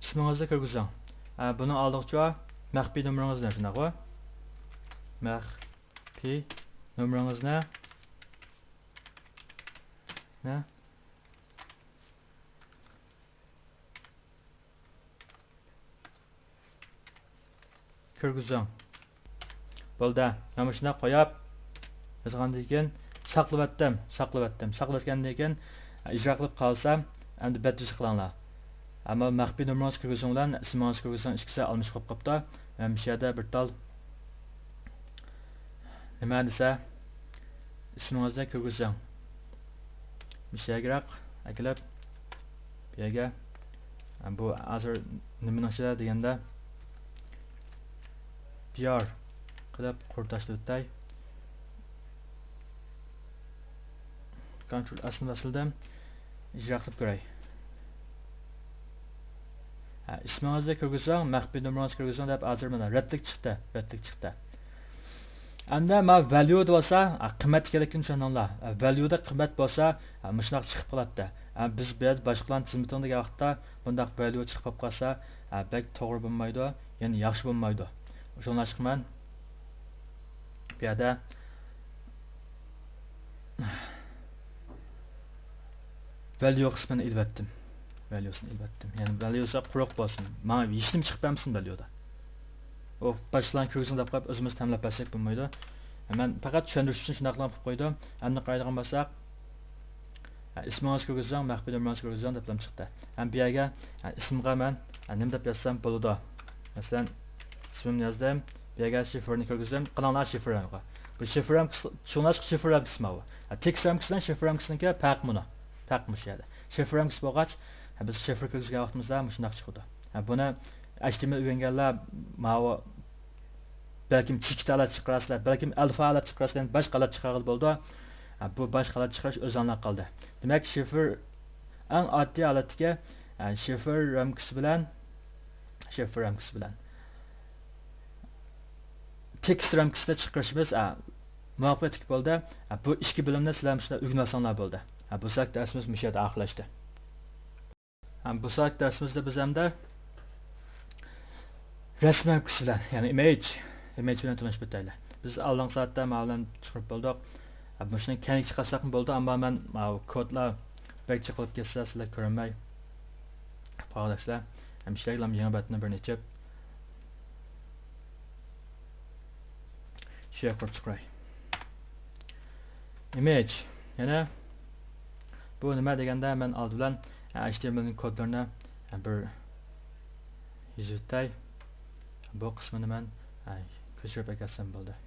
ئىسمىڭىزنى كىرگۈزۈڭ. ئە، بۇنىڭ ئالدىغىچۇ مەخپىي نومۇرىڭىزنى، شۇنداقغۇ؟ مەخپىي نومۇرىڭىزنى، نە؟ كىرگۈزۈڭ. بولدى. مانا مۇشۇنداق قويۇپ، يازغاندىن كېيىن ساقلىۋەتتىم، ساقلىۋەتتىم. ساقلىۋەتكەندىن كېيىن ئىجرا قىلىپ قالسام، ئەمدى بەت يۈزى قىلىڭلار. ئەمما مەخپىي نومۇرىڭىزنى كىرگۈزۈڭ بىلەن ئىسمىڭىزنى كىرگۈزۈڭ ئىككىسى ئالمىشىپ قوپقاپتۇ. مەن مۇشۇ يەردە بىر تال نېمە دېسە، ئىسمىڭىزنى كىرگۈزۈڭ. مۇشۇ يەرگىراق ئەكېلىپ، بۇ يەرگە، بۇ ھازىر نېمىنىڭ ئىچىدە دېگەندە، بىيار قىلىپ قۇرۇتاشتۇرۇپ ئۆتەي. كونترول ئېسنى باسىلدىم. ئىجرا قىلىپ كۆرەي. ھە، ئىسمىڭىزنى كىرگۈزۈڭ، مەخپىي نومۇرىڭىزنى كىرگۈزۈڭ دەپ ھازىر مانا رەتلىك چىقتى، رەتلىك چىقتى. ئەمدى ما ۋەليۇدا بولسا، ھە، قىممەت ئىكەنلىكىنى چۈشەندىڭلار. ھە، ۋەليۇدا قىممەت بولسا، ھە، مۇشۇنداق چىقىپ قالاتتى. ھە، بىز بەزى باشقىلارنى تىزىملىتىڭ دېگەن ۋاقىتتا بۇنداق ۋەليۇ چىقىپ قالسا، ھە، بەك توغرا بولمايدۇ، يەنى ياخشى بولمايدۇ. شۇڭلاشقا مەن بۇ يەردە ۋەليۇ قىسمىنى ئېلىۋەتتىم. ۋەليۇسىنى ئېلىۋەتتىم. يەنى ۋەليۇسى قۇرۇق بولسۇن. ماڭا ھېچنېمە چىقىپ بەرمىسۇن ۋەليۇدا. ئۇ باشقىلارنى كىرگۈزۈڭ دەپ قويۇپ، ئۆزىمىز تەمىنلەپ بەرسەك بولمايدۇ. مەن پەقەت چۈشەندۈرۈش ئۈچۈن شۇنداقلا قىلىپ قويدۇم. ئەمدى قارايدىغان بولساق، ئىسمىڭىزنى كىرگۈزۈڭ، مەخپىي نومۇرىڭىزنى كىرگۈزۈڭ دەپ چىقتى. ھەم بۇ يەرگە ئىسىمغا مەن نېمە دەپ يازسام بولىدۇ؟ مەسىلەن، ئىسمىمنى يازدىم. بۇ يەرگە شىفىرنى كىرگۈزدۈم. قاراڭلار شىفىر رامكىسى. بۇ شىفىر رامكىسى، شۇڭلاشقا شىفىر رامكىسى ماۋۇ. تېكىست رامكىسى بىلەن شىفىر رامكىسىنىڭكى پەرقى مۇنۇ. پەرق مۇشۇ يەردە. شىفىر رامكىسى بولغاچ، بىز شىفىر كىرگۈزگەن ۋاقتىمىزدا مۇشۇنداق چىقىدۇ. بۇنى ئەچ تى ئېم ئېل ئۆگەنگەنلەر ماۋۇ بەلكىم چېكىت ھالەت چىقىرارسىلەر، بەلكىم ئەلفا ھالەت چىقىرارسىلەر، باشقا ھالەت چىقارغىلى بولىدۇ. ھە، بۇ باشقا ھالەت چىقىرىش ئۆزۈڭلارغا قالدى. دېمەك، شىفىر ئەڭ ئاددىي ھالەتتىكى، ھە، شىفىر رامكىسى بىلەن، شىفىر رامكىسى بىلەن تېكىست رامكىسىدا چىقىرىشىمىز، ھە، مۇۋەپپەقىيەتلىك بولدى. ھە، بۇ ئىككى بۆلۈمنى سىلەر مۇشۇنداق ئۆگىنىۋالساڭلار بولدى. ھە، بۇ ساك دەرسىمىز مۇشۇ يەردە ئاخىرلاشتى. ھەم بۇ ساك دەرسىمىزدە بىز ئەمدى رەسىم رامكىسى بىلەن، يەنى ئىمېج، ئىمېج بىلەن تونۇشۇپ ئۆتەيلى. بىز ئالدىنقى سائەتتە ماۋۇ بىلەن چىقىرىپ بولدۇق. ھە، مۇشۇنى كەينىگە چىقارساقمۇ بولىدۇ، ئەمما مەن ماۋۇ كودلار بەك چېقىلىپ كەتسە، سىلەر كۆرەلمەي قالغايسىلەر. ھەم شۇ يەرگە يېڭى بەتنى بىرنى ئېچىپ، شۇ يەرگە قۇرۇپ چىقىراي. ئىمېج. يەنە بۇ نېمە دېگەندە، مەن ئالدى بىلەن، ئە، ئېچ تى ئېم ئېل نىڭ كودلىرىنى، ئە، بىر يېزىۋېتەي. بۇ قىسمىنى مەن، ئە، كۆچۈرۈپ ئەكەتسەم بولدى.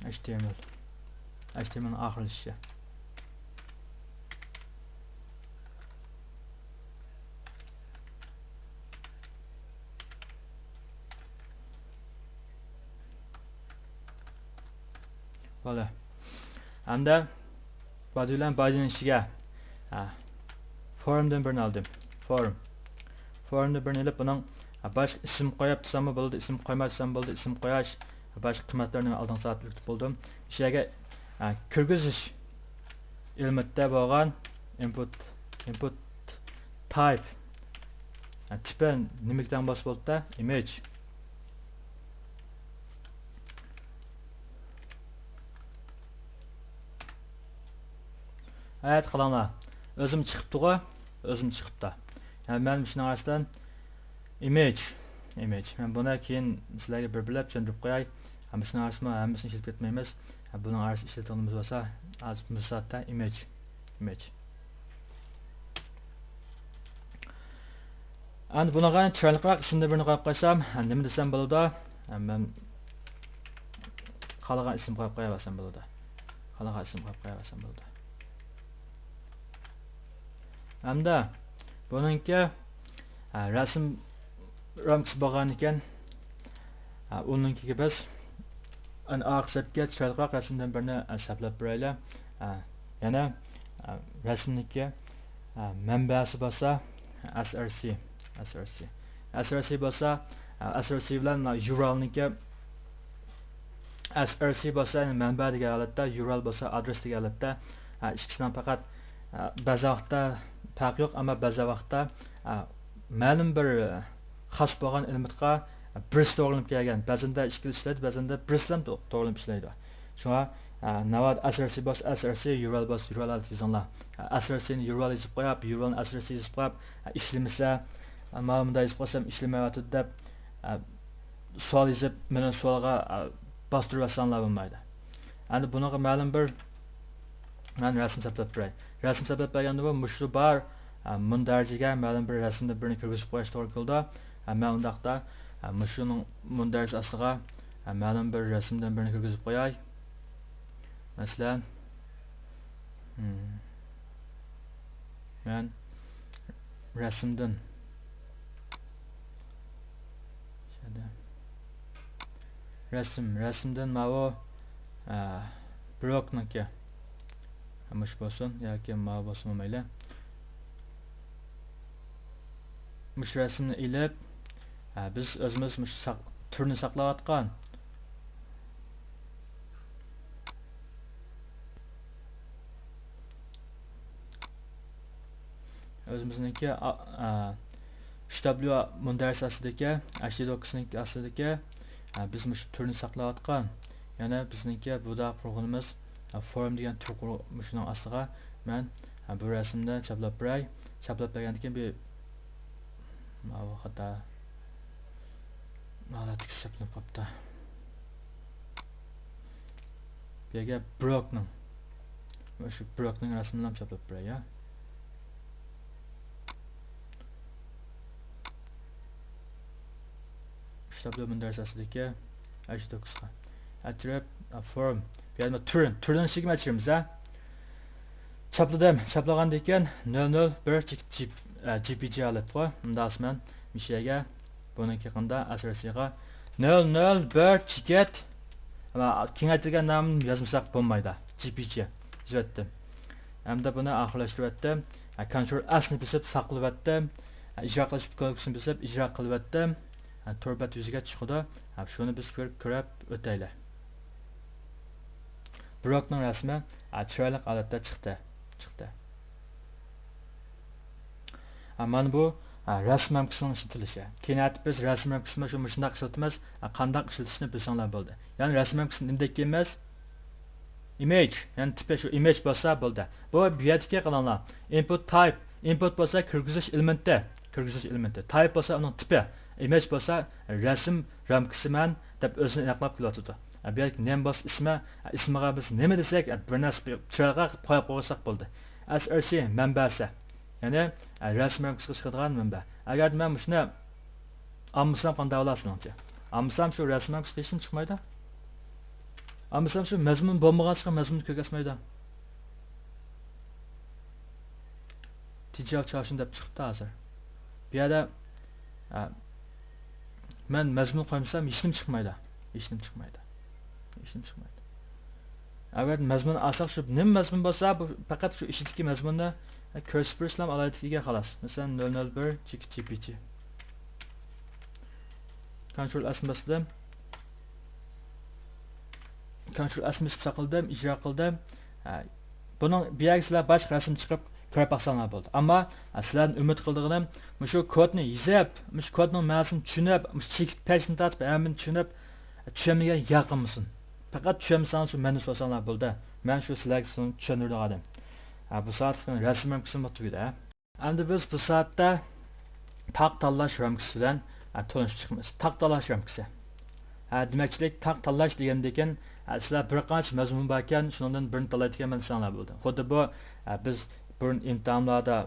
ئېچ تى ئېم ئېل. ئېچ تى ئېم ئېل نىڭ ئاخىرلىشىشى. بولدى. ھەمدە بادى بىلەن بادىنىڭ ئىچىگە، ھە، فورمدىن بىرنى ئالدىم. فورم. فورمدىن بىرنى ئېلىپ، بۇنىڭ، ھە، باشقا ئىسىم قويۇپ تۇرساممۇ بولىدۇ، ئىسىم قويماي تۇرسام بولىدۇ، ئىسىم قوياش، باشقا قىممەتلەرنى ئالدىنقى سائەت ئۆگىتىپ بولدۇم. شۇ يەرگە، ھە، كىرگۈزۈش ئېلېمېنتتا بولغان ئىنپۇت، ئىنپۇت تايپ، ھە، تىپى نېمىگە تەڭ بولسا بولدى، ئىمېج. ھايات قىلىڭلار. ئۆزۈم چىقىپتىغۇ؟ ئۆزۈم چىقىپتۇ. يەنى مەن مۇشۇنىڭ ئاستىدىن ئىمېج، ئىمېج. مەن بۇنى كېيىن سىلەرگە بىر-بىرلەپ چۈشەندۈرۈپ قوياي. ھەم مۇشۇنىڭ ئارىسىمۇ ھەممىسىنى ئىشلىتىپ كەتمەيمىز. ھەم بۇنىڭ ئارىسىدا ئىشلىتىدىغىنىمىز بولسا، ھازىر مۇشۇ سائەتتە ئىمېج، ئىمېج. ئەمدى بۇنىڭغا چىرايلىقراق ئىسىمدىن بىرنى قويۇپ قويسام، نېمە دېسەم بولىدۇ؟ مەن خالىغان ئىسىم قويۇپ قويۇۋەرسەم بولىدۇ. خالىغان ئىسىم قويۇپ قويۇۋەرسەم بولىدۇ. ھەمدە بۇنىڭكى، ھە، رەسىم رامكىسى بولغانىكەن، ھە، ئۇنىڭكىگە بىز ئەنە ئارقا سەپكە چىرايلىقراق رەسىمدىن بىرنى، ھە، سەپلەپ بېرەيلى. ھە، يەنە، ھە، رەسىمنىڭكى، ھە، مەنبەسى بولسا ئەس ئەر سى، ئەس ئەر سى. ئەس ئەر سى بولسا، ھە، ئەس ئەر سى بىلەن مانا يۇرالنىڭكى، ئەس ئەر سى بولسا، يەنى مەنبە دېگەن ھالەتتە، يۇرال بولسا ئادرېس دېگەن ھالەتتە، ھە، ئىككىسىنىڭ پەقەت، ھە، بەزى ۋاقىتتا پەرقى يوق، ئەمما بەزى ۋاقىتتا، ھە، مەلۇم بىر، ھە، خاس بولغان ئېلېمېنتقا بىرسى توغرىلىنىپ كەلگەن، بەزەندە ئىككىلىسى ئىشلەيدۇ، بەزەندە بىرسىلا تو-، توغرىلىنىپ ئىشلەيدۇ. شۇڭا، ھە، ناۋادا ئەس ئەر سى بولسا ئەس ئەر سى، يۇرال بولسا يۇرال ھالەتتە يېزىڭلار. ھە، ئەس ئەر سىنى يۇرال يېزىپ قويۇپ، يۇرالنى ئەس ئەر سى يېزىپ قويۇپ، ھە، ئىشلىمىسە، ھە، مانا مۇنداق يېزىپ قويسام ئىشلىمەيۋاتىدۇ دەپ، ھە، سوئال يېزىپ، مېنىڭ سوئالغا، ئە، باستۇرۇۋەتسەڭلار بولمايدۇ. ئەمدى بۇنىڭغا مەلۇم بىر، مەن رەسىم سەپلەپ بېرەي. رەسىم سەپلەپ بەرگەندە بۇ مۇشۇ بار، مۇندەرىجىگە مەلۇم بىر رەسىمدىن بىرنى كىرگۈزۈپ قويۇش توغرا كېلىدۇ. مەن ئۇنداقتا مۇشۇنىڭ مۇندەرىجىسى ئاستىغا مەلۇم بىر رەسىمدىن بىرنى كىرگۈزۈپ قوياي. مەسىلەن، مەن رەسىمدىن رەسىم، رەسىمدىن ماۋۇ، ئە، بروكنىڭكى. مۇشۇ بولسۇن ياكى ماۋۇ بولسۇنمۇ مەيلى. مۇشۇ رەسىمنى ئېلىپ، ئە، بىز ئۆزىمىز مۇشۇ ساق-، تۈرنى ساقلاۋاتقان. ئۆزىمىزنىڭكى، ئا، ئا، ئۈچ دابليۇ مۇندەرىجىسى ئاستىدىكى، ئەچ دى دوكسنىڭكى ئاستىدىكى، ئا، بىز مۇشۇ تۈرنى ساقلاۋاتقان. يەنى بىزنىڭكى بۇدا قۇرغىنىمىز، ئا، فورم دېگەن تۈر قۇر-، مۇشۇنىڭ ئاستىغا مەن، ئا، بۇ رەسىمنى چاپلاپ بېرەي. چاپلاپ بەرگەندىن كېيىن بىر ماۋۇ خاتا ھالەتتىكى چاپلىنىپ قاپتۇ. بۇ يەرگە بروكنىڭ، مۇشۇ بروكنىڭ رەسىمىنى چاپلاپ بېرەي، يا. ئىشلەپتۇ مۇندەرىجىسى ئاستىدىكى ئەچ دوكسقا. ئەترەپ، ئا، فورم. بۇ يەردە تۈرنى، تۈرنىڭ ئىچىگە ئەچىرىمىز، ھە. چاپلىدىم. چاپلىغاندىن كېيىن نۆل نۆل بىر جي-، جي-، ئە، جي پى جى ھالەتقۇ. ئۇنداق مەن مىشەگە بۇنىڭكى يېقىندا ئەسەرسىغا نۆل نۆل بىر چېكىت. ئەمما كېڭەيتىلگەن نامنى يازمىساق بولمايدۇ. جي پى جى يېزىۋەتتىم. ئەمدى بۇنى ئاخىرلاشتۇرۇۋەتتىم. ئە، كونترول ئەسنى بېسىپ ساقلىۋەتتىم. ئە، ئىجرا قىلىش كنوپكىسىنى بېسىپ ئىجرا قىلىۋەتتىم. ئە، تور بەت يۈزىگە چىقىدۇ. ئە، شۇنى بىز كۆر-، كۆرۈپ ئۆتەيلى. بروكنىڭ رەسىمى، ئە، چىرايلىق ھالەتتە چىقتى. چىقتى. ئە، مانا بۇ، ئە، رەسىم رامكىسىنىڭ ئىشلىتىلىشى. كېيىن ئەتە بىز رەسىم رامكىسىنى شۇ مۇشۇنداق ئىشلىتىمىز. ئە، قانداق ئىشلىتىشنى بىلسەڭلار بولدى. يەنى رەسىم رامكىسىنى نېمە دەيدىكەنمىز؟ ئىمېج، يەنى تىپى شۇ ئىمېج بولسا بولدى. بۇ، بۇ يەردىكى قاراڭلار. ئىنپۇت تايپ، ئىنپۇت بولسا كىرگۈزۈش ئېلېمېنتى، كىرگۈزۈش ئېلېمېنتى. تايپ بولسا ئۇنىڭ تىپى. ئىمېج بولسا رەسىم رامكىسىمەن دەپ ئۆزىنى ئېنىقلاپ كېلىۋاتىدۇ. ئە، بۇ يەردىكى نېم بولسا ئىسمى، ئە، ئىسمىغا بىز نېمە دېسەك، ئە، بىر نەرسە بىر چىرايغا قويۇپ قويساق بولدى. ئەس ئەر سى مەنبەسى. يەنى، ئە، رەسىم رامكىسىغا چىقىدىغان مەنبە. ئەگەر مەن مۇشۇنى ئالمىسام قانداق بولار سېنىڭچە؟ ئالمىسام شۇ رەسىم رامكىسىغا ھېچنېمە چىقمايدۇ. ئالمىسام شۇ مەزمۇن بولمىغان چىققان مەزمۇننى كۆرگۈزمەيدۇ. تىجاۋ چاشىن دەپ چىقىپتۇ ھازىر. بۇ يەردە، ئە، مەن مەزمۇن قويمىسام ھېچنېمە چىقمايدۇ. ھېچنېمە چىقمايدۇ. ھېچنېمە چىقمايدۇ. ئەگەر مەزمۇن ئالساق، شۇ نېمە مەزمۇن بولسا، بۇ پەقەت شۇ ئىچىدىكى مەزمۇننى، ئە، كۆرسىتىپ بېرىشلام ئالايىتىگە خالاس. مەسىلەن، نۆل نۆل بىر جي پى جى. كونترول ئەس باسىمەن. كونترول ئەس بېسىپ ساقلىدىم، ئىجرا قىلدىم. ھە، بۇنىڭ بۇ يەرگە سىلەر باشقا رەسىم چىقىرىپ كۆرۈپ باقساڭلار بولدى. ئەمما، ھە، سىلەردىن ئۈمىد قىلىدىغىنىم، مۇشۇ كودنى يېزىپ، مۇشۇ كودنىڭ مەنىسىنى چۈشىنىپ، مۇشۇ چېكىت پەشنى تارتىپ، ھەممىنى چۈشىنىپ، چۈشەنمىگەن ياقىمىسۇن. پەقەت چۈشەنمىسەڭلار شۇ مەندىن سورىساڭلار بولدى. مەن شۇ سىلەرگە شۇنى چۈشەندۈرىدىغان ئادەم. ھە، بۇ سائەتلىك رەسىم رامكىسىمۇ تۈگىدى، ھە. ئەمدى بىز بۇ سائەتتە تاغ تاللاش رامكىسى بىلەن، ئە، تونۇشۇپ چىقىمىز. تاغ تاللاش رامكىسى. ھە، دېمەكچىلىك، تاغ تاللاش دېگەندىكىن، ئە، سىلەر بىر قانچە مەزمۇن باركەن، شۇنىڭدىن بىرنى تاللايدىكەنمەن دېسەڭلار بولىدۇ. خۇددى بۇ، ئە، بىز بۇرۇن ئىمتىھانلاردا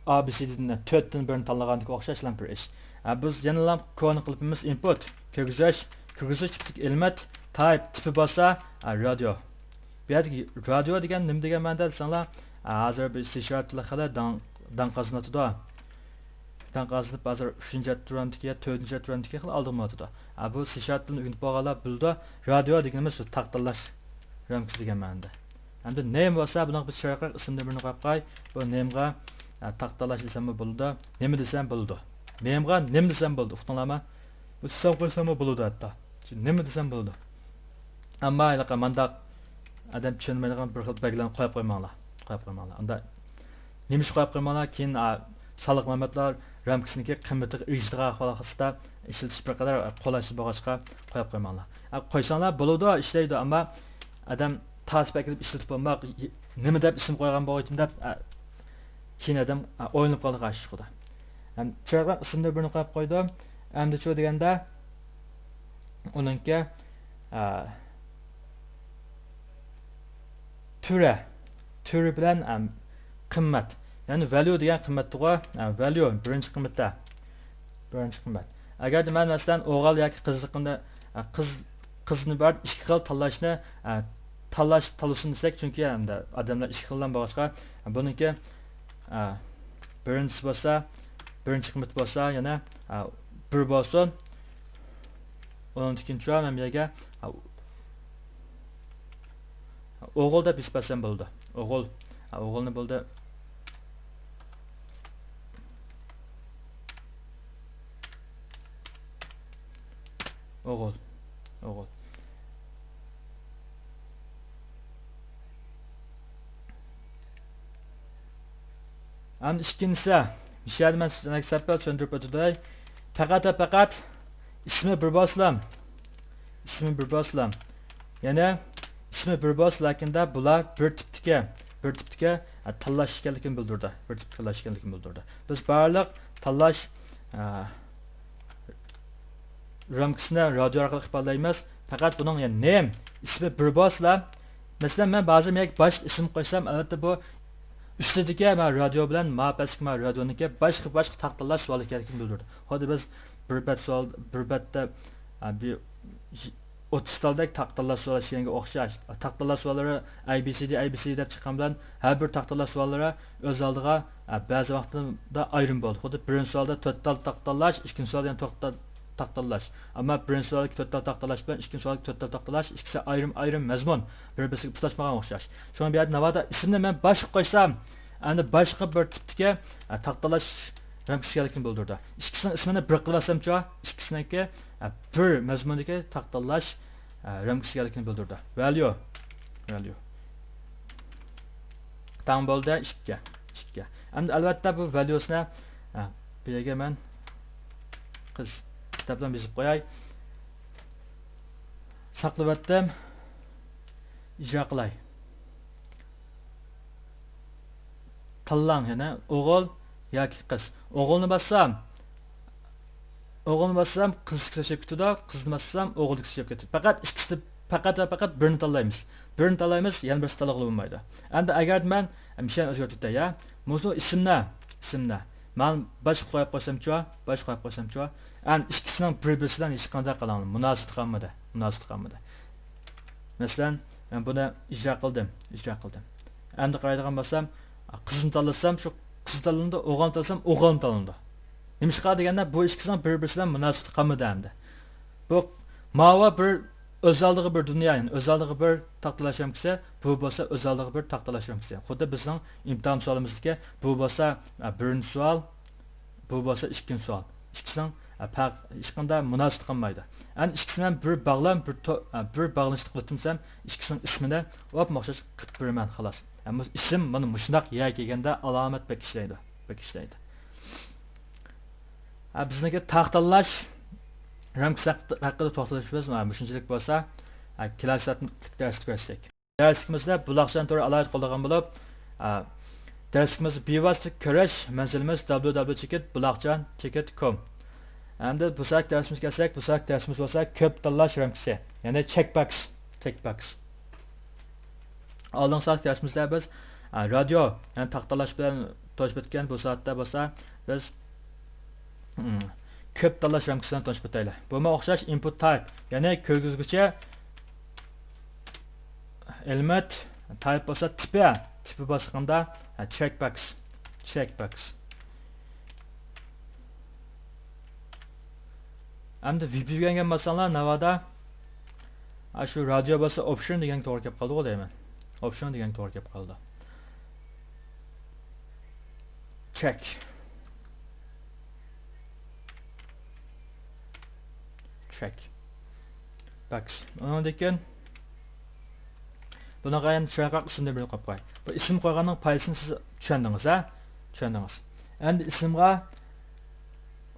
ئا بى سى دىدىن تۆتتىن بىرنى تاللىغاندىكى ئوخشاش بىر ئىش. ئە، بىز يەنىلا كونا قېلىپىمىز ئىنپۇت، كىرگۈزۈش، كىرگۈزۈش تىپىدىكى ئېلېمېنت، تايپ، تىپى بولسا، ئە، رادىيو. بۇ يەردىكى رادىيو دېگەن نېمە دېگەن مەنىدە دېسەڭلار، ھازىر بىز سى شارپ تىلى خېلى داڭ، داڭ قازىنىۋاتىدۇ. داڭ قازىنىپ، ھازىر ئۈچىنچى ئەترامدىكى يا تۆتىنچى ئەترامدىكى خېلى ئالدىغا ماڭىۋاتىدۇ. ھە، بۇ سى شارپ تىلىنى ئۆگىنىپ بولغانلار بىلىدۇ. رادىيو دېگىنىمىز شۇ تاغ تاللاش رامكىسى دېگەن مەنىدە. ئەمدى نېمە بولسا، بۇنىڭغا بىر چىرايلىق ئىسىمدىن بىرنى قويۇپ قوي. بۇ نېمىغا، ھە، تاغ تاللاش دېسەممۇ بولىدۇ. نېمە دېسەم بولىدۇ. نېمىغا نېمە دېسەم بولىدۇ. ئۇقتۇڭلارمۇ؟ بۇ سىستېم قويساممۇ بولىدۇ ھەتتا. نېمە دېسەم بولىدۇ. ئەمما ھېلىقى مانداق ئادەم چۈشەنمەيدىغان بىر خىل بەلگىلەرنى قويۇپ قويماڭلار. قويۇپ قويماڭلار. ئۇندا نېمە ئۈچۈن قويۇپ قويماڭلار؟ كېيىن، ئا، سانلىق مەلۇماتلار رامكىسىنىڭكى قىممىتىغا ئېرىشىدىغان ئەھۋال ئاستىدا ئىشلىتىش بىر قەدەر قولايسىز بولغاچقا قويۇپ قويماڭلار. ئا، قويساڭلار بولىدۇ، ئىشلەيدۇ، ئەمما ئادەم تارتىپ ئەكېلىپ ئىشلىتىپ بولماق، نېمە دەپ ئىسىم قويغان بولغىيتىم دەپ، ئا، كېيىن ئادەم، ئا، ئويلىنىپ قالىدىغان ئىش چىقىدۇ. ھەم چىرايلىق ئىسىمدىن بىرنى قويۇپ قويدۇم. ئەمدىچۇ دېگەندە، ئۇنىڭكى، ئە، تۈرى، تۈرى بىلەن، ئەم، قىممەت. يەنى ۋەليۇ دېگەن قىممەتتىغۇ. ھە، ۋەليۇ، بىرىنچى قىممەت. بىرىنچى قىممەت. ئەگەردە مەن، مەسىلەن، ئوغۇل ياكى قىزلىقنى، ھە، قىز، قىزنى بار ئىككى خىل تاللاشنى، ھە، تاللاش، تاللىسۇن دېسەك، چۈنكى ئەمدى ئادەملەر ئىككى خىلدىن بولغاچقا، بۇنىڭكى، ھە، بىرىنچىسى بولسا، بىرىنچى قىممەت بولسا، يەنە، ھە، بىر بولسۇن. ئۇنىڭدىن كېيىن مەن بۇ يەرگە، ھە، ئوغۇل دەپ يېزىپ بەرسەم بولىدۇ. ئوغۇل. ھە، ئوغۇلنى بولدى. ئوغۇل. ئوغۇل. ئەمدى ئىككىنچىسى، مۇشۇ يەردە مەن سىزگە سەپەل چۈشەندۈرۈپ ئۆتىدۇ. پەقەت، پەقەت ئىسمى بىر بولسىلا، ئىسمى بىر بولسىلا، يەنى ئىسمى بىر بولسىلا، لېكىن بۇلار بىر تىپتىكى، بىر تىپتىكى، ئە، تاللاش ئىكەنلىكىنى بىلدۈرىدۇ. بىر تىپتىكى تاللاش ئىكەنلىكىنى بىلدۈرىدۇ. بىز بارلىق تاللاش، ئە، رامكىسىنى رادىيو ئارقىلىق ئىپادىلەيمىز. پەقەت بۇنىڭ يەنى نېم ئىسمى بىر بولسىلا، مەسىلەن، مەن بەزى مەن باشقا ئىسىم قويسام، ئەلۋەتتە، بۇ ئۈستىدىكى مەن رادىيو بىلەن ما پەسكى مەن رادىيونىڭكى باشقا، باشقا تاقتىلاش سوئالى ئىكەنلىكىنى بىلدۈرىدۇ. خۇددى بىز بىر بەت سوئال، بىر بەتتە، ئە، بىر ئوتتۇز تالدەك تاقتىلاش سوئال ئىكەنگە ئوخشاش. تاقتىلاش سوئاللىرى ئەي بى سى دى، ئەي بى سى دى دەپ چىققان بىلەن، ھەر بىر تاقتىلاش سوئاللىرى ئۆز ئالدىغا، ئە، بەزى ۋاقىتتا ئايرىم بولىدۇ. خۇددى بىرىنچى سوئالدا تۆت تال تاقتىلاش، ئىككىنچى سوئالدا يەنە تۆت تال تاقتىلاش. ئەمما بىرىنچى سوئالدىكى تۆت تال تاقتىلاش بىلەن ئىككىنچى سوئالدىكى تۆت تال تاقتىلاش ئىككىسى ئايرىم-ئايرىم مەزمۇن، بىر-بىرسىگە تۇتاشمىغان ئوخشاش. شۇڭا بۇ يەردە ناۋادا ئىسىمنى مەن باشقا قويسام، ئەمدى باشقا بىر تىپتىكى، ئە، تاقتىلاش رامكىسى ئىكەنلىكىنى بىلدۈرىدۇ. ئىككىسىنىڭ ئىسمىنى بىر قىلىۋەتسەمچۇ؟ ئىككىسىنىڭكى، ئە، بىر مەزمۇندىكى تاقتىلاش، ئە، رامكىسى ئىكەنلىكىنى بىلدۈرىدۇ. ۋەليۇ. ۋەليۇ. تەڭ بولدى ئىككى. ئىككى. ئەمدى ئەلۋەتتە بۇ ۋەليۇسىنى، ھە، بۇ يەرگە مەن قىز دەپلا يېزىپ قوياي. ساقلىۋەتتىم. ئىجرا قىلاي. تاللاڭ يەنە ئوغۇل ياكى قىز. ئوغۇلنى باسسام، ئوغۇلنى باسسام، قىزنىڭكى چۈشۈپ كېتىدۇ، قىزنى باسسام، ئوغۇلنىڭكى چۈشۈپ كېتىدۇ. پەقەت ئىككىسى، پەقەت ۋە پەقەت بىرنى تاللايمىز. بىرنى تاللايمىز، يەنە بىرسىنى تاللىغىلى بولمايدۇ. ئەمدى ئەگەر مەن مىشەنى ئۆزگەرتىپ ئۆتەي، يا. مۇشۇ ئىسىمنى، ئىسىمنى. مەن باشقا قويۇپ قويسامچۇ؟ باشقا قويۇپ قويسامچۇ؟ ئەمدى ئىككىسىنىڭ بىر-بىرسى بىلەن ھېچقانداق قىلالمىدى. مۇناسىۋىتى قالمىدى. مۇناسىۋىتى قالمىدى. مەسىلەن، مەن بۇنى ئىجرا قىلدىم. ئىجرا قىلدىم. ئەمدى قارايدىغان بولسام، قىزنى تاللىسام، شۇ قىز تاللىنىدۇ، ئوغۇلنى تاللىسام، ئوغۇل تاللىنىدۇ. نېمىشقا دېگەندە، بۇ ئىككىسىنىڭ بىر-بىرسى بىلەن مۇناسىۋىتى قالمىدى ئەمدى. بۇ ماۋۇ بىر ئۆز ئالدىغا بىر دۇنيا، يەنى ئۆز ئالدىغا بىر تاختىلاش رامكىسى، بۇ بولسا ئۆز ئالدىغا بىر تاختىلاش رامكىسى. خۇددى بىزنىڭ ئىمتىھان سوئالىمىزدىكى بۇ بولسا، ئە، بىرىنچى سوئال، بۇ بولسا ئىككىنچى سوئال. ئىككىسىنىڭ، ئە، پەرق، ھېچقانداق مۇناسىۋىتى قالمايدۇ. ئەمدى ئىككىسىنى ھەم بىر باغلام، بىر تو-، ئە، بىر باغلىنىشلىق قىلىپ ئۆتسەم، ئىككىسىنىڭ ئىسمىنى ئوپمۇ ئوخشاش قىلىپ بېرىمەن، خالاس. ئە، مۇ-، ئىسىم مانا مۇشۇنداق يەرگە كەلگەندە ئالامەت بەك ئىشلەيدۇ، بەك ئىشلەيدۇ. ھە، بىزنىڭكى تاختىلاش رامكىسى ھەققىدە توختىلىشىمىز مۇشۇنچىلىك بولسا، ھە، كېلەر سائەتلىك دەرستە كۆرۈشەيلى. دەرسلىكىمىزدە بۇلاقچان تورى ئالاھىدە قوللىغان بولۇپ، ھە، دەرسلىكىمىزدە بىۋاسىتە كۆرۈش مەنزىلىمىز دابليۇ دابليۇ چېكىت بۇلاقچان چېكىت كوم. ئەمدى بۇ ساۋاق دەرسىمىزگە كەلسەك، بۇ ساۋاق دەرسىمىز بولسا كۆپ تاللاش رامكىسى، يەنى چېك باكس، چېك باكس. ئالدىنقى سائەت دەرسىمىزدە بىز، ئە، رادىيو، يەنى تاختىلاش بىلەن تونۇشۇپ ئۆتكەن. بۇ سائەتتە بولسا بىز، ئىم، كۆپ تاللاش رامكىسى بىلەن تونۇشۇپ ئۆتەيلى. بۇمۇ ئوخشاش، ئىنپۇت تايپ، يەنى كىرگۈزگۈچى ئېلېمېنت، تايپ بولسا تىپى، تىپى بولسا قانداق؟ ھە، چېك باكس، چېك باكس. ئەمدى ۋىپى ئۆگەنگەن بولساڭلار، ناۋادا، ئاشۇ رادىيو بولسا ئوپشن دېگەنگە توغرا كەپ قالىدىغۇ دەيمەن. ئوپشن دېگەنگە توغرا كەپ قالىدۇ. چېك. چېك باكس. ئۇنىڭدىن كېيىن بۇنىڭغا يەنە چىرايلىق ئىسىمنى بىرنى قويۇپ قوياي. بۇ ئىسىم قويغاننىڭ پايدىسىنى سىز چۈشەندىڭىز، ھە؟ چۈشەندىڭىز. ئەمدى ئىسىمغا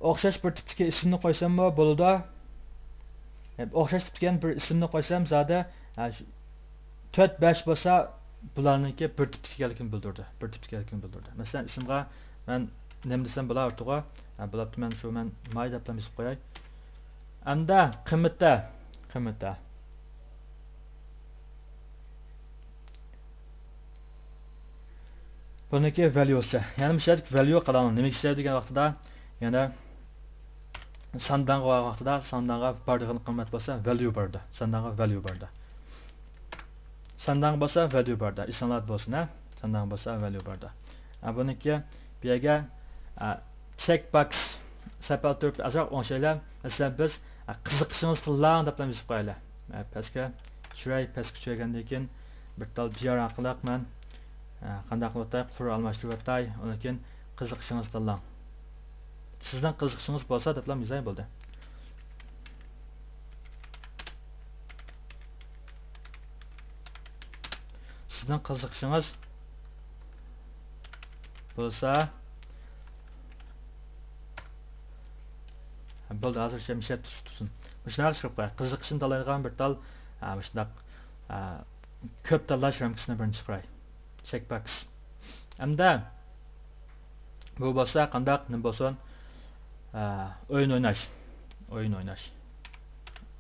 ئوخشاش بىر تىپتىكى ئىسىمنى قويساممۇ بولىدۇ. ئوخشاش تىپتىكى يەنە بىر ئىسىمنى قويسام زادى، ھە، تۆت، بەش بولسا، بۇلارنىڭكى بىر تىپتىكى ئىكەنلىكىنى بىلدۈرىدۇ. بىر تىپتىكى ئىكەنلىكىنى بىلدۈرىدۇ. مەسىلەن، ئىسىمغا مەن نېمە دېسەم بولار ئوتتۇرىغا؟ ھە، بولۇپتۇ، مەن شۇ، مەن ماي دەپلا يېزىپ قوياي. ئەمدى قىممىتى، قىممىتى. بۇنىڭكى ۋەليۇسى. يەنە مۇشۇ يەردىكى ۋەليۇ قاراڭلار. نېمە ئىشلەيدۇ دېگەن ۋاقتىدا، يەنە ساندانغا بارغان ۋاقتىدا، ساندانغا بارىدىغان قىممەت بولسا ۋەليۇ بارىدۇ. ساندانغا ۋەليۇ بارىدۇ. ساندانغا بولسا ۋەليۇ بارىدۇ. ئېسىڭلاردا بولسۇن، ھە؟ ساندانغا بولسا ۋەليۇ بارىدۇ. ھە، بۇنىڭكى بۇ يەرگە، ھە، چېك باكس سەپەل تۇرۇپ ئازراق ئوڭشايلى. مەسىلەن، بىز، ھە، قىزىقىشىڭىز تىللاڭ دەپلا يېزىپ قويايلى. ھە، پەسكە چۈشۈرەي، پەسكە چۈشۈرگەندىن كېيىن بىر تال بىيار ئارقىلىق مەن، ھە، قانداق قىلىۋاتاي، قۇر ئالماشتۇرۇۋاتاي، ئۇنىڭ كېيىن قىزىقىشىڭىز تىللاڭ. سىزنىڭ قىزىقىشىڭىز بولسا دەپلا يېزاي، بولدى. سىزنىڭ قىزىقىشىڭىز بولسا، بولدى، ھازىرچە مۇشۇ يەردە تۇرسۇن. مۇشۇنداق چىقىرىپ قوياي. قىزىقىشنى تاللايدىغان بىر تال، ھە، مۇشۇنداق، ھە، كۆپ تاللاش رامكىسىنى بىرىنچى چىقىراي. چېك باكس. ئەمدى بۇ بولسا قانداق، نېمە بولسۇن؟ ئە، ئويۇن ئويناش. ئويۇن ئويناش.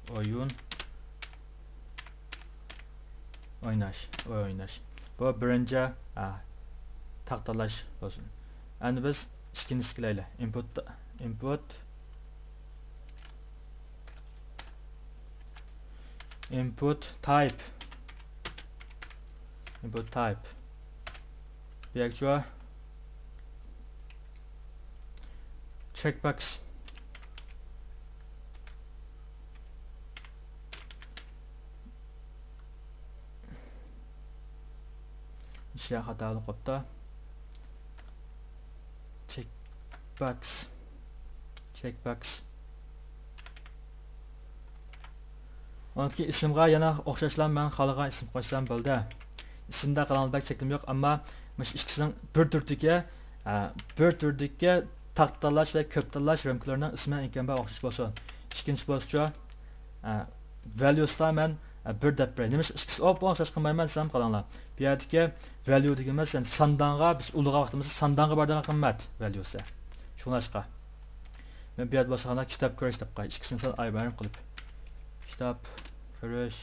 ئويۇن ئويناش. ئويۇن ئويناش. بۇ بىرىنچى، ئە، تاختالاش بولسۇن. ئەمدى بىز ئىككىنچىسىگە كېلەيلى. ئىنپۇت، ئىنپۇت. Input type. Input type. بۇ يەرگىچۇ؟ Checkbox. شۇ خاتا بولۇپ قاپتۇ. Checkbox. Checkbox. ئۇنىڭدىكى ئىسىمغا يەنە ئوخشاشلا مەن خالىغان ئىسىم قوشسام بولدى. ئىسىمدا قاراڭلار بەك چەكلىمە يوق، ئەمما مۇشۇ ئىككىسىنىڭ بىر تۈردىكى، ئە، بىر تۈردىكى تاختىلاش ۋە كۆپ تاللاش رامكىلىرىنىڭ ئىسمى ئىنكىم بار ئوخشاش بولسۇن. ئىككىنچى بولسىچۇ، ئە، valuesقا مەن، ئە، بىر دەپ بېرەي. نېمىشقا ئىككىسى ئوپمۇ ئوخشاش قىلمايمەن دېسەم قاراڭلار. بۇ يەردىكى value دېگىنىمىز، يەنى ساندانغا، بىز ئۇلىغان ۋاقتىمىزدا ساندانغا بارىدىغان قىممەت valuesى. شۇڭلاشقا. مەن بۇ يەردە بولسا قانداق كىتاب كۆرۈش دەپ قوياي، ئىككىسىنى سەل ئايرىم قىلىپ. كىتاب كۆرۈش.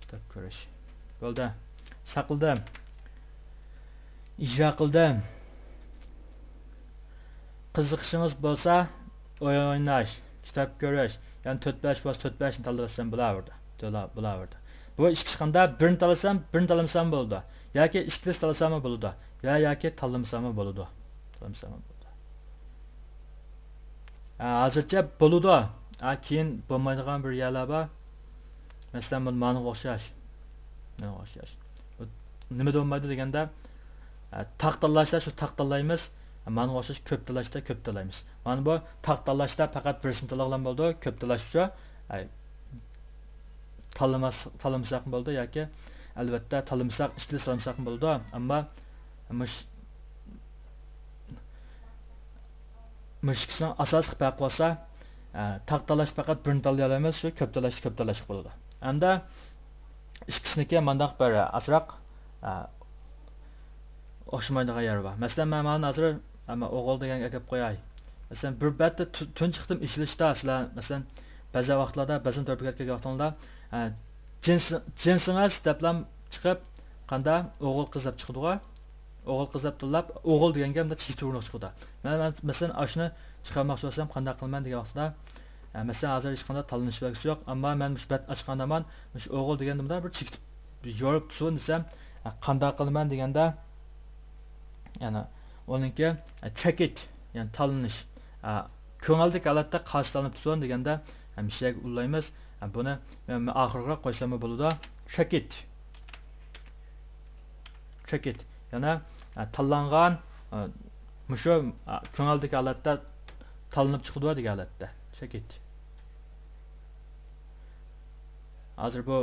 كىتاب كۆرۈش. بولدى. ساقلىدىم. ئىجرا قىلدىم. قىزىقىشىڭىز بولسا، ئويۇن ئويناش، كىتاب كۆرۈش، يەنى تۆت بەش بولسا تۆت بەشنى تاللىۋەتسەم بولاۋېرىدۇ. بولا-، بولاۋېرىدۇ. بۇ ئىككى چىققاندا بىرنى تاللىسام، بىرنى تاللىمىسام بولىدۇ. ياكى ئىككىلىسى تاللىساممۇ بولىدۇ. يا، ياكى تاللىمىساممۇ بولىدۇ. تاللىمىساممۇ بولىدۇ. ھە، ھازىرچە بولىدۇ. ھە، كېيىن بولمايدىغان بىر يەرلەر بار. مەسىلەن، بۇ مانىغا ئوخشاش. مانىغا ئوخشاش. بۇ نېمىدە بولمايدۇ دېگەندە، ھە، تاق تاللاشتا شۇ تاق تاللايمىز. مانىغا ئوخشاش كۆپ تاللاشتا كۆپ تاللايمىز. مانا بۇ تاق تاللاشتا پەقەت بىرسىنى تاللىغان بولىدۇ، كۆپ تاللاشتا شۇ، ھە، تاللىماس-، تاللىمىساقمۇ بولىدۇ ياكى، ئەلۋەتتە، تاللىمىساق، ئىككىلىسى تاللىمىساقمۇ بولىدۇ. ئەمما مۇش-، مۇشۇ ئىككىسىنىڭ ئاساسلىق پەرقى بولسا، ئە، تاق تاللاشتا پەقەت بىرنى تاللىيالايمىز، شۇ كۆپ تاللاشتا كۆپ تاللاشلىق بولىدۇ. ھەمدە ئىككىسىنىڭكى مانداق بىر ئازراق، ئە، ئوخشىمايدىغان يەر بار. مەسىلەن، مەن مانا ھازىر، ئەمما ئوغۇل دېگەنگە ئەكەپ قوياي. مەسىلەن، بىر بەتتە تۇ-، تۇنجى قېتىم ئىشلىشىدا سىلەر، مەسىلەن، بەزى ۋاقىتلاردا، بەزى تۆپىگە كەلگەن ۋاقتىڭلاردا، ئە، جىنس-، جىنسىڭىز دەپلا چىقىپ، قاندا ئوغۇل قىز دەپ چىقىدىغۇ. ئوغۇل قىز دەپ تاللاپ، ئوغۇل دېگەنگە مۇنداق چېكىت ئورنىغا چىقىدۇ. مەن، مەن، مەسىلەن، ئاشۇنى چىقارماقچى بولسام، قانداق قىلىمەن دېگەن ۋاقتىدا، ئە، مەسىلەن، ھازىر ھېچقانداق تاللىنىش بەلگىسى يوق، ئەمما مەن مۇشۇ بەت ئاچقاندا ھامان مۇشۇ ئوغۇل دېگەندە مۇنداق بىر چېكىت يورۇپ تۇرسۇن دېسەم، ئە، قانداق قىلىمەن دېگەندە، يەنى ئۇنىڭكى، ئە، چېكىت، يەنى تاللىنىش، ئە، كۆڭۈلدىكى ھالەتتە قايسى تاللىنىپ تۇرسۇن دېگەندە، ھەمىشە ئۇللايمىز. ئە، بۇنى مەن، مەن ئاخىرغا قويساممۇ بولىدۇ. چېكىت. چېكىت. يەنى، ئە، تاللانغان، ئە، مۇشۇ، ئە، كۆڭۈلدىكى ھالەتتە تاللىنىپ چىقىدۇ دېگەن ھالەتتە. چېكىت. ھازىر بۇ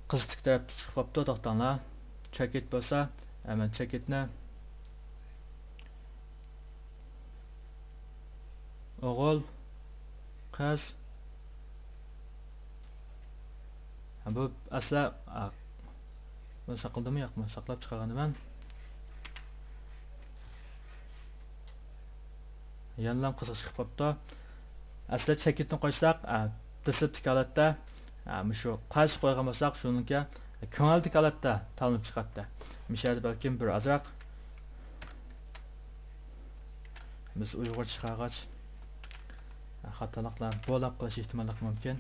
قىزىقلىق تەرەپكە چىقىپ قاپتۇ، توختاڭلار. چېكىت بولسا، ئە، مەن چېكىتنى ئوغۇل، قىز. ھە، بۇ ئەسلى، ئا، بۇنى ساقلىدىممۇ ياقمۇ؟ ساقلاپ چىقارغانىدىم مەن. يەنىلا قىزىق چىقىپ قاپتۇ. ئەسلى چېكىتنى قويساق، ئا، دەسلەپتىكى ھالەتتە، ئا، مۇشۇ قايسى قويغان بولساق، شۇنىڭكى، كۆڭۈلدىكى ھالەتتە تاللىنىپ چىقاتتى. مۇشۇ يەردە بەلكىم بىر ئازراق بىز ئۇيغۇرچە چىقارغاچ خاتالىقلار بولاپ قېلىشى ئېھتىماللىقى مۇمكىن.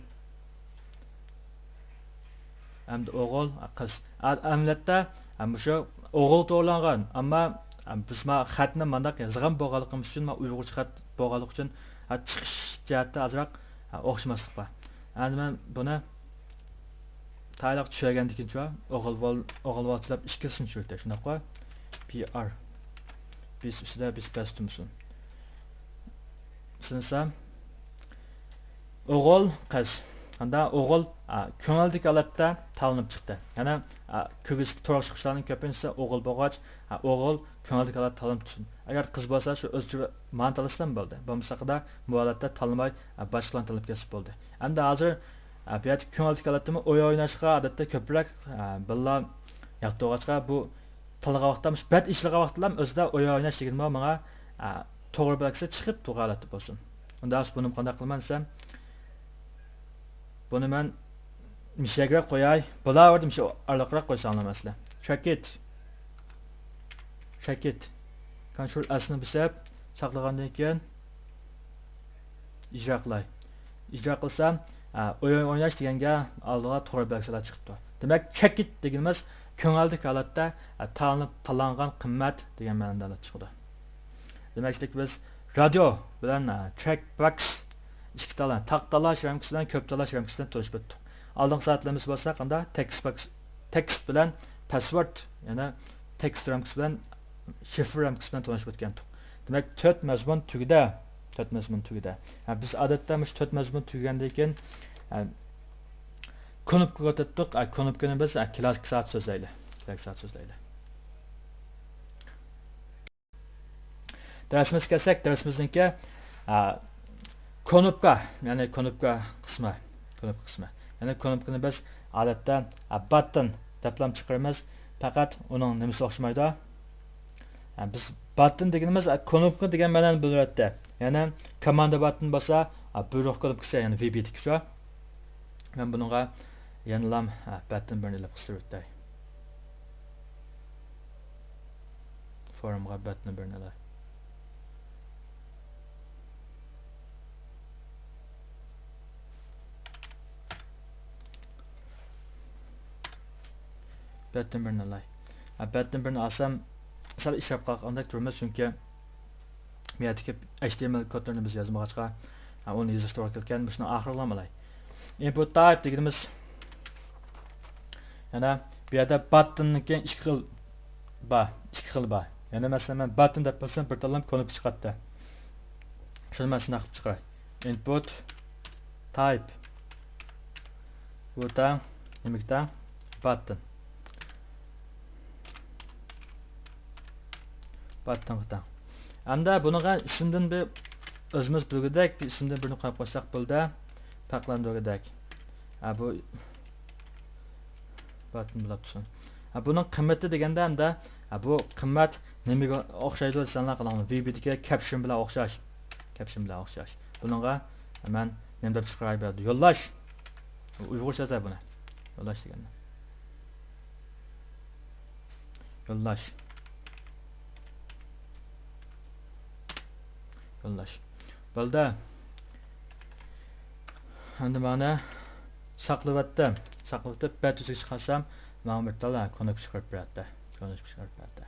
ئەمدى ئوغۇل، قىز. ئە-، ئەمەلىيەتتە، ئە، مۇشۇ ئوغۇل توغرىلانغان، ئەمما، ئە، بىز ما خەتنى مانداق يازغان بولغانلىقىمىز ئۈچۈن، ما ئۇيغۇرچە خەت بولغانلىقى ئۈچۈن، ئە، چىقىش جەھەتتە ئازراق، ئە، ئوخشىماسلىق بار. ئەمدى مەن بۇنى تايلىق چۈشۈرگەندىن كېيىنچۇ، ئوغۇل بول-، ئوغۇل بولسا دەپ ئىككىسىنى چۈشۈرتتى، شۇنداققۇ؟ پى ئار. بىس ئۈستىدە بىس بەس تۈمسۇن. سىنسام، ئوغۇل، قىز. ئاندا ئوغۇل، ئا، كۆڭۈلدىكى ھالەتتە تاللىنىپ چىقتى. يەنى، ئا، كۆگۈزلۈك تۇرۇق چىقىشلارنىڭ كۆپىنچىسى ئوغۇل بولغاچ، ئا، ئوغۇل كۆڭۈلدىكى ھالەتتە تاللىنىپ چىقتى. ئەگەر قىز بولسا، شۇ ئۆزىچە مانا تاللىسىلا بولدى. بولمىسا، مۇ ھالەتتە تاللىماي، ئا، باشقىلارنى تاللاپ كەتسە بولدى. ئەمدى ھازىر، ئا، بۇ يەردە كۆڭۈلدىكى ھالەتتىمۇ ئويۇن ئويناشقا ئادەتتە كۆپرەك، ئا، بالىلار ياقتۇرغاچقا، بۇ تاللىغان ۋاقىتتا، مۇشۇ بەت ئېچىلغان ۋاقىتتا ئۆزىدە ئويۇن ئويناش دېگىنىمۇ ماڭا، ئە، توغرا بەلگىسى چىقىپ تۇرغان ھالەتتە بولسۇن. ئۇنداق بولسا بۇنى قانداق قىلىمەن دېسەم، بۇنى مەن مۇشۇ يەرگىرەك قوياي. بۇلار ۋاقىتتا مۇشۇ ئارىلىقراق قويساڭلار مەسىلە. Check it. Check it. Control S نى بېسىپ ساقلىغاندىن كېيىن، ئىجرا قىلاي. ئىجرا قىلسام، ئە، ئويۇن ئويناش دېگەنگە ئالدىغا توغرا بەلگىسىلەر چىقىپتۇ. دېمەك، check it دېگىنىمىز كۆڭۈلدىكى ھالەتتە، ئە، تاللىنىپ، تاللانغان قىممەت دېگەن مەنىدە چىقىدۇ. دېمەكلىك، بىز رادىيو بىلەن، ئە، چېك باكس ئىككى تاللا، تاق تاللاش رامكىسى بىلەن كۆپ تاللاش رامكىسىدىن تونۇشۇپ ئۆتتۇق. ئالدىنقى سائەتلىرىمىز بولسا قاندا تېكىست باكس، تېكىست بىلەن پاسۋورد، يەنى تېكىست رامكىسى بىلەن شىفىر رامكىسى بىلەن تونۇشۇپ ئۆتكەنتۇق. دېمەك، تۆت مەزمۇن تۈگىدى. تۆت مەزمۇن تۈگىدى. ھە، بىز ئادەتتە مۇشۇ تۆت مەزمۇن تۈگىگەندىن كېيىن، ھە، كۇنۇپكىغا ئۆتەتتۇق. ھە، كۇنۇپكىنى بىز، ھە، كېلەسى سائەت سۆزلەيلى. كېلەسى سائەت سۆزلەيلى. دەرسىمىزگە كەلسەك، دەرسىمىزنىڭكى، ھە، كۇنۇپكا، يەنى كۇنۇپكا قىسمى. كۇنۇپكا قىسمى. يەنى كۇنۇپكىنى بىز ئادەتتە، ھە، باتتىن دەپلام چىقىرىمىز. پەقەت ئۇنىڭ نېمىسى ئوخشىمايدۇ. ھە، بىز باتتىن دېگىنىمىز، ھە، كۇنۇپكا دېگەن مەنىنى بىلدۈرەتتى. يەنى كاماندا باتتىن بولسا، ھە، بۇيرۇق كۇنۇپكىسى، يەنى ۋى بى دىكىچۇ. مەن بۇنىڭغا يەنىلام، ھە، باتتىن بىرنى ئېلىپ قىستۇرۇۋېتەي. فورمغا باتتىن بىرنى ئېلەي. باتتىن بىرنى ئالاي. ھە، باتتىن بىرنى ئالسام، سەل ئىششىپ قالغاندەك تۇرىمىز، چۈنكى بۇ يەردىكى ئەيچ تى ئېم ئېل كودلىرىنى بىز يازمىغاچقا، ھە، ئۇنى يېزىش توغرا كېلىدىكەن. مۇشۇنىڭ ئاخىرىغا ئالاي. ئىنپۇت تايپ دېگىنىمىز، يەنە بۇ يەردە باتتىننىڭكى ئىككى خىل بار، ئىككى خىل بار. يەنە مەسىلەن، مەن باتتىن دەپ بولسام، بىر تاللام كۇنۇپكا چىقاتتى. شۇنى مەن شۇنداق قىلىپ چىقىراي. ئىنپۇت تايپ. بۇ تەڭ، نېمىگە تەڭ؟ باتتىن. باتتىنغا تەڭ. ئەمدى بۇنىڭغا ئىسىمدىن بىر، ئۆزىمىز بىلگۈدەك بىر ئىسىمدىن بىرنى قويۇپ قويساق بولدى. پەرقلەندۈرگۈدەك. ھە، بۇ باتتىن بولۇپ تۇرسۇن. ھە، بۇنىڭ قىممىتى دېگەندە ئەمدى، ھە، بۇ قىممەت نېمىگە ئوخشايدۇ دېسەڭلار قاراڭلار. ۋى بى دىكى كەپشىن بىلەن ئوخشاش. كەپشىن بىلەن ئوخشاش. بۇنىڭغا مەن نېمە دەپ چىقىراي بۇ يەردە؟ يوللاش. ئۇيغۇرچە يازاي بۇنى. يوللاش دېگەننى. يوللاش. يوللاش. بولدى. ئەمدى مانا ساقلىۋەتتىم. ساقلىۋېتىپ، بەت يۈزىگە چىقارسام، ماڭا بىر تال كۇنۇپكا چىقىرىپ بېرەتتى. كۇنۇپكا چىقىرىپ بەردى.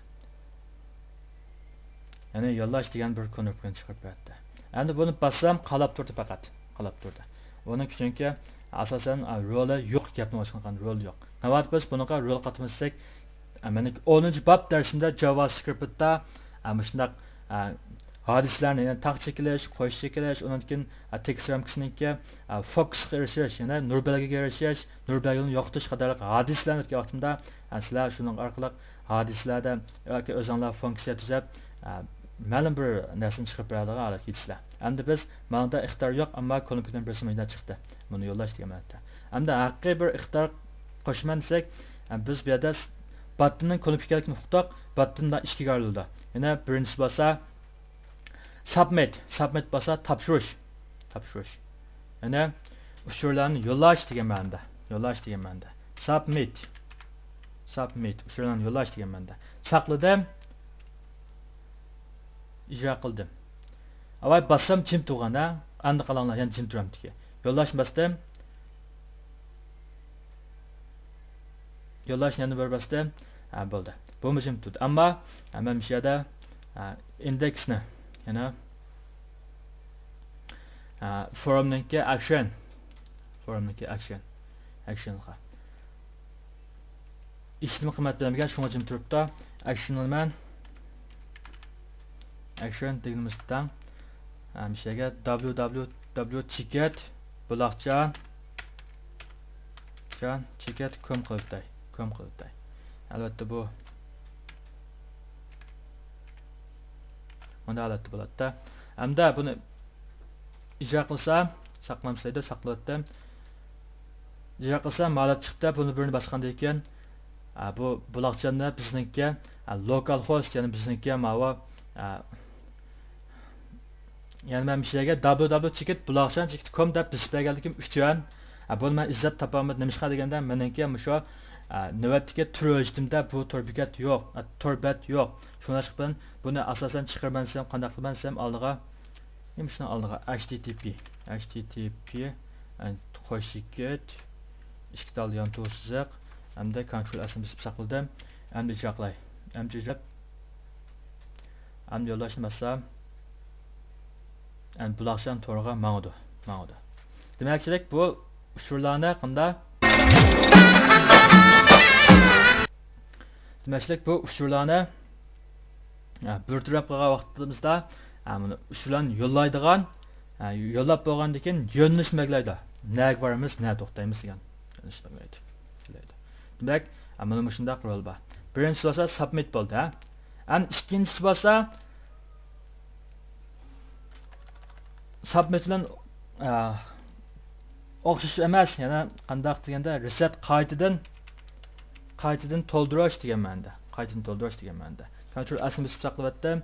يەنى يوللاش دېگەن بىر كۇنۇپكىنى چىقىرىپ بەردى. ئەمدى بۇنى باسسام، قالاپ تۇردى پەقەت. قالاپ تۇردى. ئۇنىڭ چۈنكى ئاساسەن، ئا، رولى يوق، گەپنى ئويلاشقان رولى يوق. ناۋادا بىز بۇنىڭغا رول قاتمىساق، ئا، مېنىڭ ئونىنچى باب دەرسىمدە جاۋاسكرىپتتا، ئا، مۇشۇنداق، ئا، ھادىسىلەرنى، يەنى تاغ چېكىلىش، قويۇش چېكىلىش، ئۇنىڭدىن كېيىن، ئا، تېكىست رامكىسىنىڭكى، ئا، فوكۇسقا ئېرىشىش، يەنى نۇر بەلگىگە ئېرىشىش، نۇر بەلگىنى يوقىتىش قاتارلىق ھادىسىلەرنى ئۆتكەن ۋاقتىمدا، ئا، سىلەر شۇنىڭ ئارقىلىق ھادىسىلەردە ياكى ئۆزۈڭلار فۇنكسىيە تۈزەپ، ئە، مەلۇم بىر نەرسىنى چىقىرىپ بېرەلىدىغان ھالەتكە يېتىسىلەر. ئەمدى بىز ماڭىدا ئىقتىدار يوق، ئەمما كۇنۇپكىدىن بىرسى مۇنداق چىقتى. بۇنى يوللاش دېگەن مەنىدە. ئەمدى ھەقىقىي بىر ئىقتىدار قوشىمەن دېسەك، ئە، بىز بۇ يەردە باتتىننىڭ كۇنۇپكا ئىكەنلىكىنى ئۇقتۇق. باتتىن ئىككىگە ئايرىلىدۇ. يەنە بىرىنچىسى بولسا سابمىت. سابمىت بولسا تاپشۇرۇش. تاپشۇرۇش. يەنى ئۇچۇرلارنى يوللاش دېگەن مەنىدە. يوللاش دېگەن مەنىدە. سابمىت. سابمىت، ئۇچۇرلارنى يوللاش دېگەن مەنىدە. ساقلىدىم. ئىجرا قىلدىم. ئاۋاي، باسسام جىم تۇرغان، ھە؟ ئەمدى قاراڭلار، يەنە جىم تۇرامدىكى. يوللاشنى باستىم. يوللاشنى يەنە بىر باستىم. ھە، بولدى. بۇمۇ جىم تۇردى. ئەمما، ھە، مەن مۇشۇ يەردە، ھە، ئىندېكسنى يەنە، ھە، فورۇمنىڭكى ئەكشن. فورۇمنىڭكى ئەكشن. ئەكشنغا. ئىشلىتىلمە قىممەت بەرمىگەن، شۇڭا جىم تۇرۇپتۇ. ئەكشن ئالىمەن. ئەكشن دېگىنىمىز تەڭ. ھە، مۇشۇ يەرگە دابليۇ دابليۇ دابليۇ تىكېت بۇلاقجان جان تىكېت كوم قىلىۋېتەي. كوم قىلىۋېتەي. ئەلۋەتتە بۇ مۇنداق ھالەتتە بولاتتى. ئەمدى بۇنى ئىجرا قىلسام، ساقلامسىلەيدۇ، ساقلىۋەتتىم. ئىجرا قىلسام، ھالەت چىقتى. بۇنى بىرنى باسقاندىن كېيىن، ئا، بۇ بۇلاقجاننى بىزنىڭكى، ئا، لوكال خوست، يەنى بىزنىڭكى ماۋۇ، ئا، يەنى مەن مۇشۇ يەرگە دابليۇ دابليۇ تىكېت بۇلاقجان تىكېت كوم دەپ بېسىپ بەرگەنلىكىم ئۈچۈن، ئا، بۇنى مەن ئىزدەپ تاپالمىدىم. نېمىشقا دېگەندە، مېنىڭكى مۇشۇ، ئا، نۆۋەتتىكى تۈر ھۆججىتىمدە بۇ تور بېكەت يوق، ئا، تور بەت يوق. شۇڭلاشقا مەن بۇنى ئاساسەن چىقىرىمەن دېسەم، قانداق قىلىمەن دېسەم، ئالدىغا، نېمە شۇنىڭ ئالدىغا، ھەچ تىي تىي پىي، ھەچ تىي تىي پىي، قوش چېكىت، ئىككى تال يانتۇ سىزىق، ھەمدە كونترول ئەسنى بېسىپ ساقلىدىم. ئەمدى ئىجرا قىلاي. ئەمدى ئىجرا. ئەمدى يوللاشنى باسسام، ئەمدى بۇلاقجان تورىغا ماڭىدۇ، ماڭىدۇ. دېمەكچىلىك، بۇ ئۇچۇرلارنى قانداق؟ دېمەكچىلىك، بۇ ئۇچۇرلارنى، ھە، بىر تەرەپ قىلغان ۋاقتىمىزدا، ھە، مانا ئۇچۇرلارنى يوللايدىغان، ھە، يوللاپ بولغاندىن كېيىن يۆنىلىش بەلگىلەيدۇ. نەگە بارىمىز، نەدە توختايمىز دېگەن يۆنىلىش بەلگىلەيدۇ. دېمەك، مانا مۇشۇنداق رول بار. بىرىنچىسى بولسا سابمىت بولدى، ھە. ئەمدى ئىككىنچىسى بولسا سابمىت بىلەن، ئە، ئوخشاش ئەمەس، يەنە قانداق دېگەندە، رىسېت، قايتىدىن، قايتىدىن تولدۇرۇش دېگەن مەنىدە. قايتىدىن تولدۇرۇش دېگەن مەنىدە. كونترول ئەسنى بېسىپ ساقلىۋەتتىم.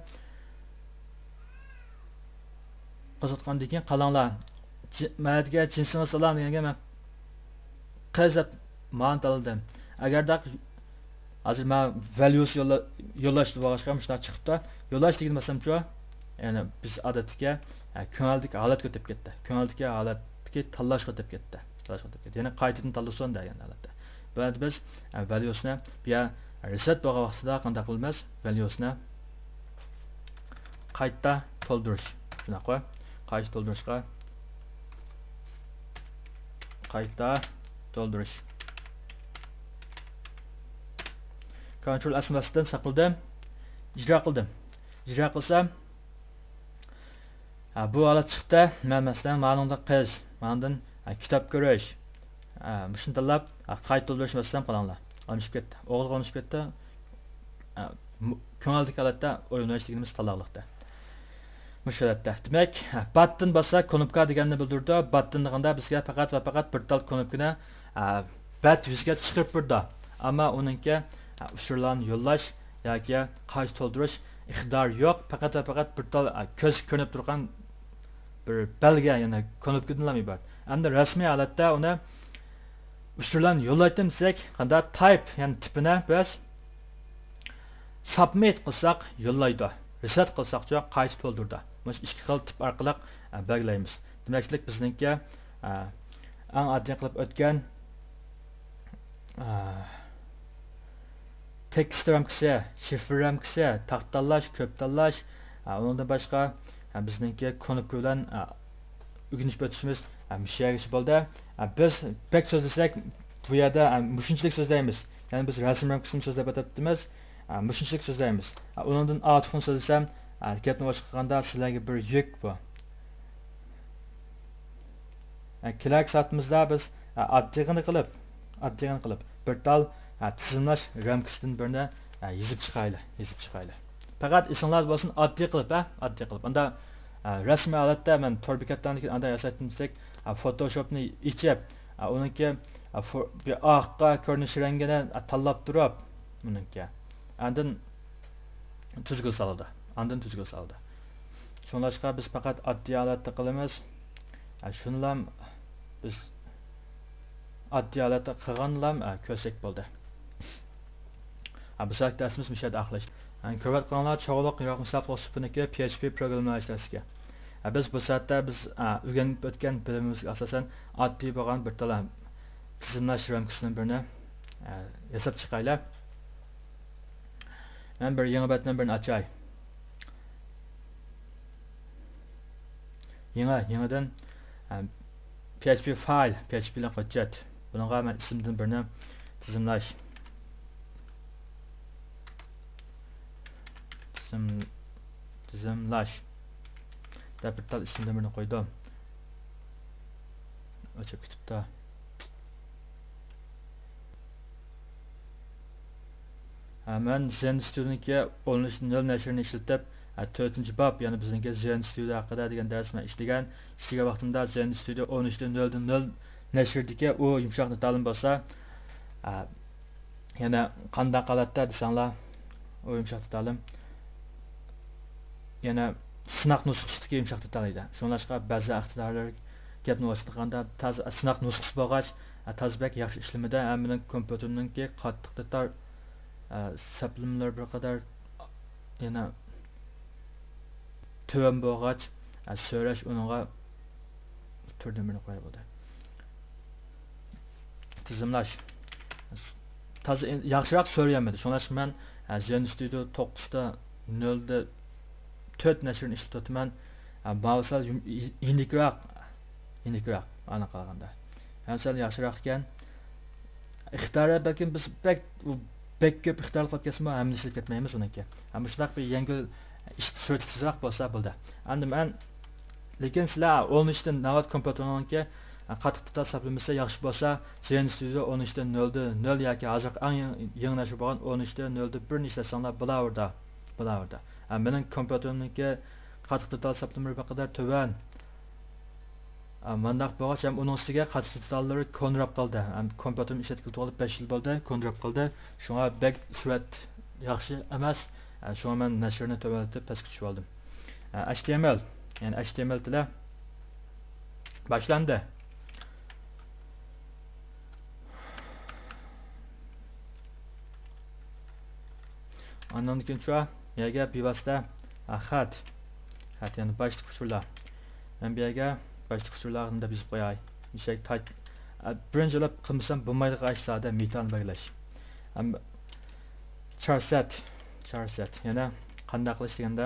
قوزغاتقاندىن كېيىن قاراڭلار. جى-، مەنىدىكى جىنسىڭىز سالام دېگەنگە مەن قىز دەپ مانا تاللىدىم. ئەگەردە ھازىر مەن ۋەليۇس يوللا-، يوللاش دېۋالغاچقا مۇشۇنداق چىقىپتۇ. يوللاش دېگىنى باسامچۇ؟ يەنى بىز ئادەتتىكى، ھە، كۆڭۈلدىكى ھالەتكە ئۆتۈپ كەتتى. كۆڭۈلدىكى ھالەتتىكى تاللاشقا ئۆتۈپ كەتتى. تاللاشقا ئۆتۈپ كەتتى. يەنى قايتىدىن تاللىسۇن دېگەن ھالەتتە. بۇ يەردە بىز، ھە، ۋەليۇسنى بۇ يەر رىسېت بولغان ۋاقتىدا قانداق قىلىمىز؟ ۋەليۇسنى قايتا تولدۇرۇش. شۇنداققۇ؟ قايتا تولدۇرۇشقا. قايتا تولدۇرۇش. كونترول ئەسنى باستىم، ساقلىدىم. ئىجرا قىلدىم. ئىجرا قىلسام، ھە، بۇ ھالەت چىقتى. مەن مەسىلەن، مانىڭدا قىز، ماندىن، ھە، كىتاب كۆرۈش. ھە، مۇشۇنى تاللاپ، ھە، قايتا تولدۇرۇش باسسام، قاراڭلار. ئالمىشىپ كەتتى. ئوغۇلغا ئالمىشىپ كەتتى. ئە، مۇ-، كۆڭۈلدىكى ھالەتتە ئويۇن ئويناش دېگىنىمىز تاللاقلىقتا. مۇشۇ ھالەتتە. دېمەك، باتتىن باسسا كۇنۇپكا دېگەننى بىلدۈرىدۇ. باتتىن دېگەندە بىزگە پەقەت ۋە پەقەت بىر تال كۇنۇپكىنى، ئە، بەت يۈزىگە چىقىرىپ بېرىدۇ. ئەمما ئۇنىڭكى، ئە، ئۇچۇرلارنى يوللاش ياكى قايتا تولدۇرۇش ئىقتىدارى يوق. پەقەت ۋە پەقەت بىر تال، ئە، كۆزگە كۆرۈنۈپ تۇرغان بىر بەلگە، يەنى كۇنۇپكىدىنلا ئىبارەت. ئەمدى رەسمىي ھالەتتە ئۇنى ئۇچۇرلارنى يوللايتتىم دېسەك، قانداق تايپ، يەنى تىپىنى بىز سابمىت قىلساق يوللايدۇ. رىسېت قىلساقچۇ قايتا تولدۇرىدۇ. مۇشۇ ئىككى خىل تىپ ئارقىلىق، ئە، بەلگىلەيمىز. دېمەكچىلىك بىزنىڭكى، ئە، ئەڭ ئاددىي قىلىپ ئۆتكەن، ئە، تېكىست رامكىسى، شىفىر رامكىسى، تاق تاللاش، كۆپ تاللاش، ئە، ئۇنىڭدىن باشقا، ئە، بىزنىڭكى كۇنۇپكا بىلەن، ئە، ئۆگىنىش ئۆتۈشىمىز، ئە، مۇشۇ يەرگىچە بولدى. ئە، بىز بەك سۆزلىسەك، بۇ يەردە، ئە، مۇشۇنچىلىك سۆزلەيمىز. يەنى بىز رەسىم رامكىسىنى سۆزلەپ ئۆتۈپتىمىز. ئە، مۇشۇنچىلىك سۆزلەيمىز. ئە، ئۇنىڭدىن ئارتۇقىنى سۆزلىسەم، ئە، گەپنى ئوچۇق قىلغاندا، سىلەرگە بىر يۈك بۇ. ئە، كېلەركى سائىتىمىزدا بىز، ئە، ئاددىيغىنە قىلىپ، ئاددىيغىنە قىلىپ، بىر تال، ئە، تىزىملاش رامكىسىدىن بىرنى، ئە، يېزىپ چىقايلى، يېزىپ چىقايلى. پەقەت ئېسىڭلاردا بولسۇن، ئاددىي قىلىپ، ھە، ئاددىي قىلىپ. ئاندا، ئە، رەسمىي ھالەتتە مەن تور بېكەتلەردىن كېيىن ئاندا ياسايتتىم دېسەك، ئە، فوتوشوپنى ئېچىپ، ئە، ئۇنىڭكى، ئە، فو-، بىر ئارقا كۆرۈنۈش رەڭگىنى، ئە، تاللاپ تۇرۇپ، ئۇنىڭكى. ئاندىن تۈزگۈل سالىدۇ. ئاندىن تۈزگۈل سالىدۇ. شۇڭلاشقا بىز پەقەت ئاددىي ھالەتتە قىلىمىز. ئە، شۇنىلام بىز ئاددىي ھالەتتە قىلغانلام، ئە، كۆرسەك بولدى. ھە، بۇ ساۋاقتىكى دەرسىمىز مۇشۇ يەردە ئاخىرلاشتى. ھە، كۆرۈۋاتقىنىڭلار چوغلۇق يىراق مۇسابىقە سۇپىنىڭكى پي ئېچ پى پروگراممىلاش دەرسىگە. ھە، بىز بۇ سەتتە بىز، ھە، ئۆگىنىپ ئۆتكەن بىلىمىمىزگە ئاساسەن ئاددىي بولغان بىر تال تىزىملاش رامكىسىدىن بىرنى، ھە، ياساپ چىقايلى. مەن بىر يېڭى بەتنىڭ بىرىنى ئاچاي. يېڭى، يېڭىدىن، ئە، پي ئېچ پى فايل، پي ئېچ پى لىق ھۆججەت. بۇنىڭغا مەن ئىسىمدىن بىرنى تىزىملاش. تىزىم-، تىزىملاش دەپ بىر تال ئىسىمدىن بىرنى قويدۇم. ئۆچۈپ كېتىپتۇ. ھە، مەن زېن ستۇدىيونىڭكى ئون ئۈچ نۆل نەشرىنى ئىشلىتىپ، ھە، تۆتىنچى باب، يەنى بىزنىڭكى زېن ستۇدىيو ھەققىدە دېگەن دەرسنى مەن ئىشلىگەن. ئىشلىگەن ۋاقتىمدا زېن ستۇدىيو ئون ئۈچ نۆل نۆل نەشردىكى ئۇ يۇمشاق دېتالىم بولسا، ھە، يەنە قانداق ھالەتتە دېسەڭلار، ئۇ يۇمشاق دېتالىم يەنە سىناق نۇسخىسىدىكى يۇمشاق دېتال ئىدى. شۇڭلاشقا بەزى ئىقتىدارلار گەپنى ئويلاشقاندا تازا سىناق نۇسخىسى بولغاچ، تازا بەك ياخشى ئىشلىمىدى. ھەم مېنىڭ كومپيۇتېرىمنىڭكى قاتتىق دېتال، ئە، سەپلىمىلىرى بىر قەدەر يەنە تۆۋەن بولغاچ، ئە، سۆرەش ئۇنىڭغا تۈردىن بىرنى قويغىلى بولدى. تىزىملاش. تازا ياخشىراق سۆرىيەلمىدى. شۇڭلاشقا مەن، ئە، زېن ستۇدىيو توققۇزدا نۆلدە تۆت نەشرىنى ئىشلىتىۋاتىمەن. ئە، ماۋۇ سەل يۇم-، يېنىكراق، يېنىكراق، ئانا قارىغاندا. ھەم سەل ياخشىراق ئىكەن. ئىختىيارى بەلكىم بىز بەك، بەك كۆپ ئىختىيارلىق قىلىپ كەتسىمۇ، ھەممىنى ئىشلىتىپ كەتمەيمىز ئۇنىڭكى. ھەم مۇشۇنداق بىر يەڭگىل ئىش سۈرئىتى تېزرەك بولسا بولدى. ئەمدى مەن، لېكىن سىلەر ئون ئۈچتىن ناۋات كومپيۇتېرنىڭكى قاتتىق دېتال سەپلىمىسى ياخشى بولسا، زېن ستۇدىيو ئون ئۈچتىن نۆلدە نۆل ياكى ھازىرقى ئەڭ يېڭى، يېڭى نەشر بولغان ئون ئۈچتىن نۆلدە بىرنى ئىشلەتسەڭلار بولاۋېرىدۇ، بولاۋېرىدۇ. ھە، مېنىڭ كومپيۇتېرىمنىڭكى قاتتىق دېتال سەپلىمىلىرى بىر قەدەر تۆۋەن. ئە، مانداق بولغاچ، ھەم ئۇنىڭ ئۈستىگە قاتتىق دېتاللىرى كونىراپ قالدى. ھەم كومپيۇتېرىمنى ئىشلەتكىلى توغرا بەش يىل بولدى، كونىراپ قالدى. شۇڭا بەك سۈرئەت ياخشى ئەمەس. ئە، شۇڭا مەن نەشرنى تۆۋەنلىتىپ پەسكە چۈشۈرۈۋالدىم. ئە، ئەيچ تى ئېم ئېل، يەنى ئەيچ تى ئېم ئېل تىلى باشلاندى. ئاندىن كېيىن شۇ يەرگە بىۋاسىتە، ئە، خەت. خەت، يەنى باشلىق ئۇچۇرلار. مەن بۇ يەرگە باشلىق ئۇچۇرلار دەپ يېزىپ قوياي. يۈكسەك تايت-، ئە، بىرىنچى بولۇپ قىلمىسام بولمايدىغان ئىشلاردا مېتانى بەلگىلەش. ئەم، چارسەت، چارسەت. يەنە قانداق قىلىش دېگەندە،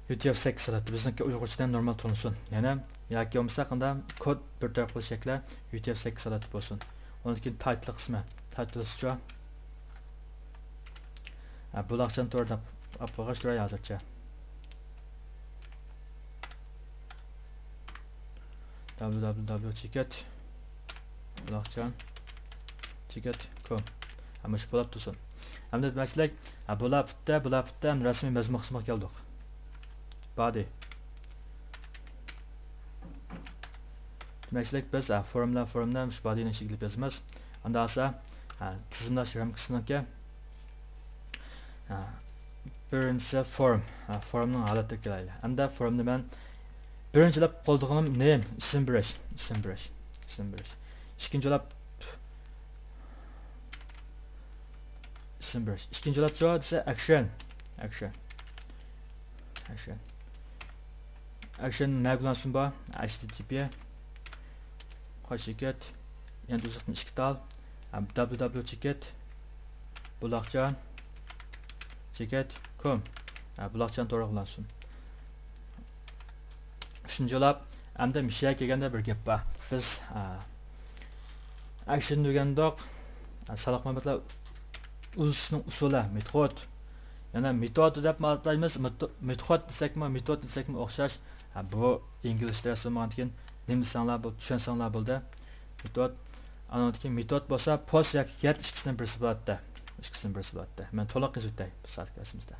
يۇ تى ئېف سەككىز ھالەتتە، بىزنىڭكى ئۇيغۇرچىدىن نورمال تونۇسۇن. يەنە ياكى بولمىسا قانداق كود بىر تەرەپ قىلىش شەكلى يۇ تى ئېف سەككىز ھالەتتە بولسۇن. ئۇنىڭدىن كېيىن تايتىل قىسمى. تايتىل سىچۇ. ھە، بۇلاقچان تورىدا ئاپ قويغاچ تۇراي ھازىرچە. دابليۇ دابليۇ دابليۇ چېكىت بۇلاقچان چېكىت كوم. ھە، مۇشۇ بولاپ تۇرسۇن. ئەمدى دېمەكچىلىك، ھە، بولا پۈتتى، بولا پۈتتى، ئەمدى رەسمىي مەزمۇن قىسمىغا كەلدۇق. بادى. دېمەكچىلىك، بىز، ھە، فورمۇلا، فورمۇلا مۇشۇ بادىنىڭ ئىچىگە ئېلىپ يازىمىز. ئاندا بولسا، ھە، تىزىملاش رامكىسىنىڭكى، ھە، بىرىنچىسى فورم، ھە، فورمنىڭ ھالىتىگە كېلەيلى. ئەمدى فورمدا مەن بىرىنچىلەپ قوللىغىنىم نېم، ئىسىم بېرىش، ئىسىم بېرىش، ئىسىم بېرىش. ئىككىنچىلەپ ئىسىم بېرىش. ئىككىنچىلەپ شۇ دېسە، ئەكشن. ئەكشن. ئەكشن. ئەكشن نەگە ئۇلانسۇن بۇ؟ ئەيچ تى تى پى. قاچ چېكىت. يەنە ئۈزۈقتىن ئىككى تال. دابليۇ دابليۇ چېكىت. بۇلاقچان. چېكىت. كوم. بۇلاقچان تورىغا ئۇلانسۇن. ئۈچىنچى بولاپ، ئەمدى مۇشۇ يەرگە كەلگەندە بىر گەپ بار. بىز، ئە، ئەكشن دېگەندۇق، ئە، سالاق مەمەتلەر ئۇزىتىشنىڭ ئۇسۇلى، مېتود. يەنە مېتود دەپمۇ ئاتايمىز، مېتو-، مېتود دېسەكمۇ، مېتود دېسەكمۇ ئوخشاش. ئە، بۇ ئىنگلىزچە دەرس بولمىغاندىكىن نېمە دېسەڭلار بولدى، چۈشەنسەڭلار بولدى. مېتود. ئانىڭدىن كېيىن مېتود بولسا پوست ياكى گېت ئىككىسىنىڭ بىرسى بولاتتى. ئىككىسىنىڭ بىرسى بولاتتى. مەن تولۇق يېزىۋېتەي بۇ سائەتلىك دەرسىمىزدە.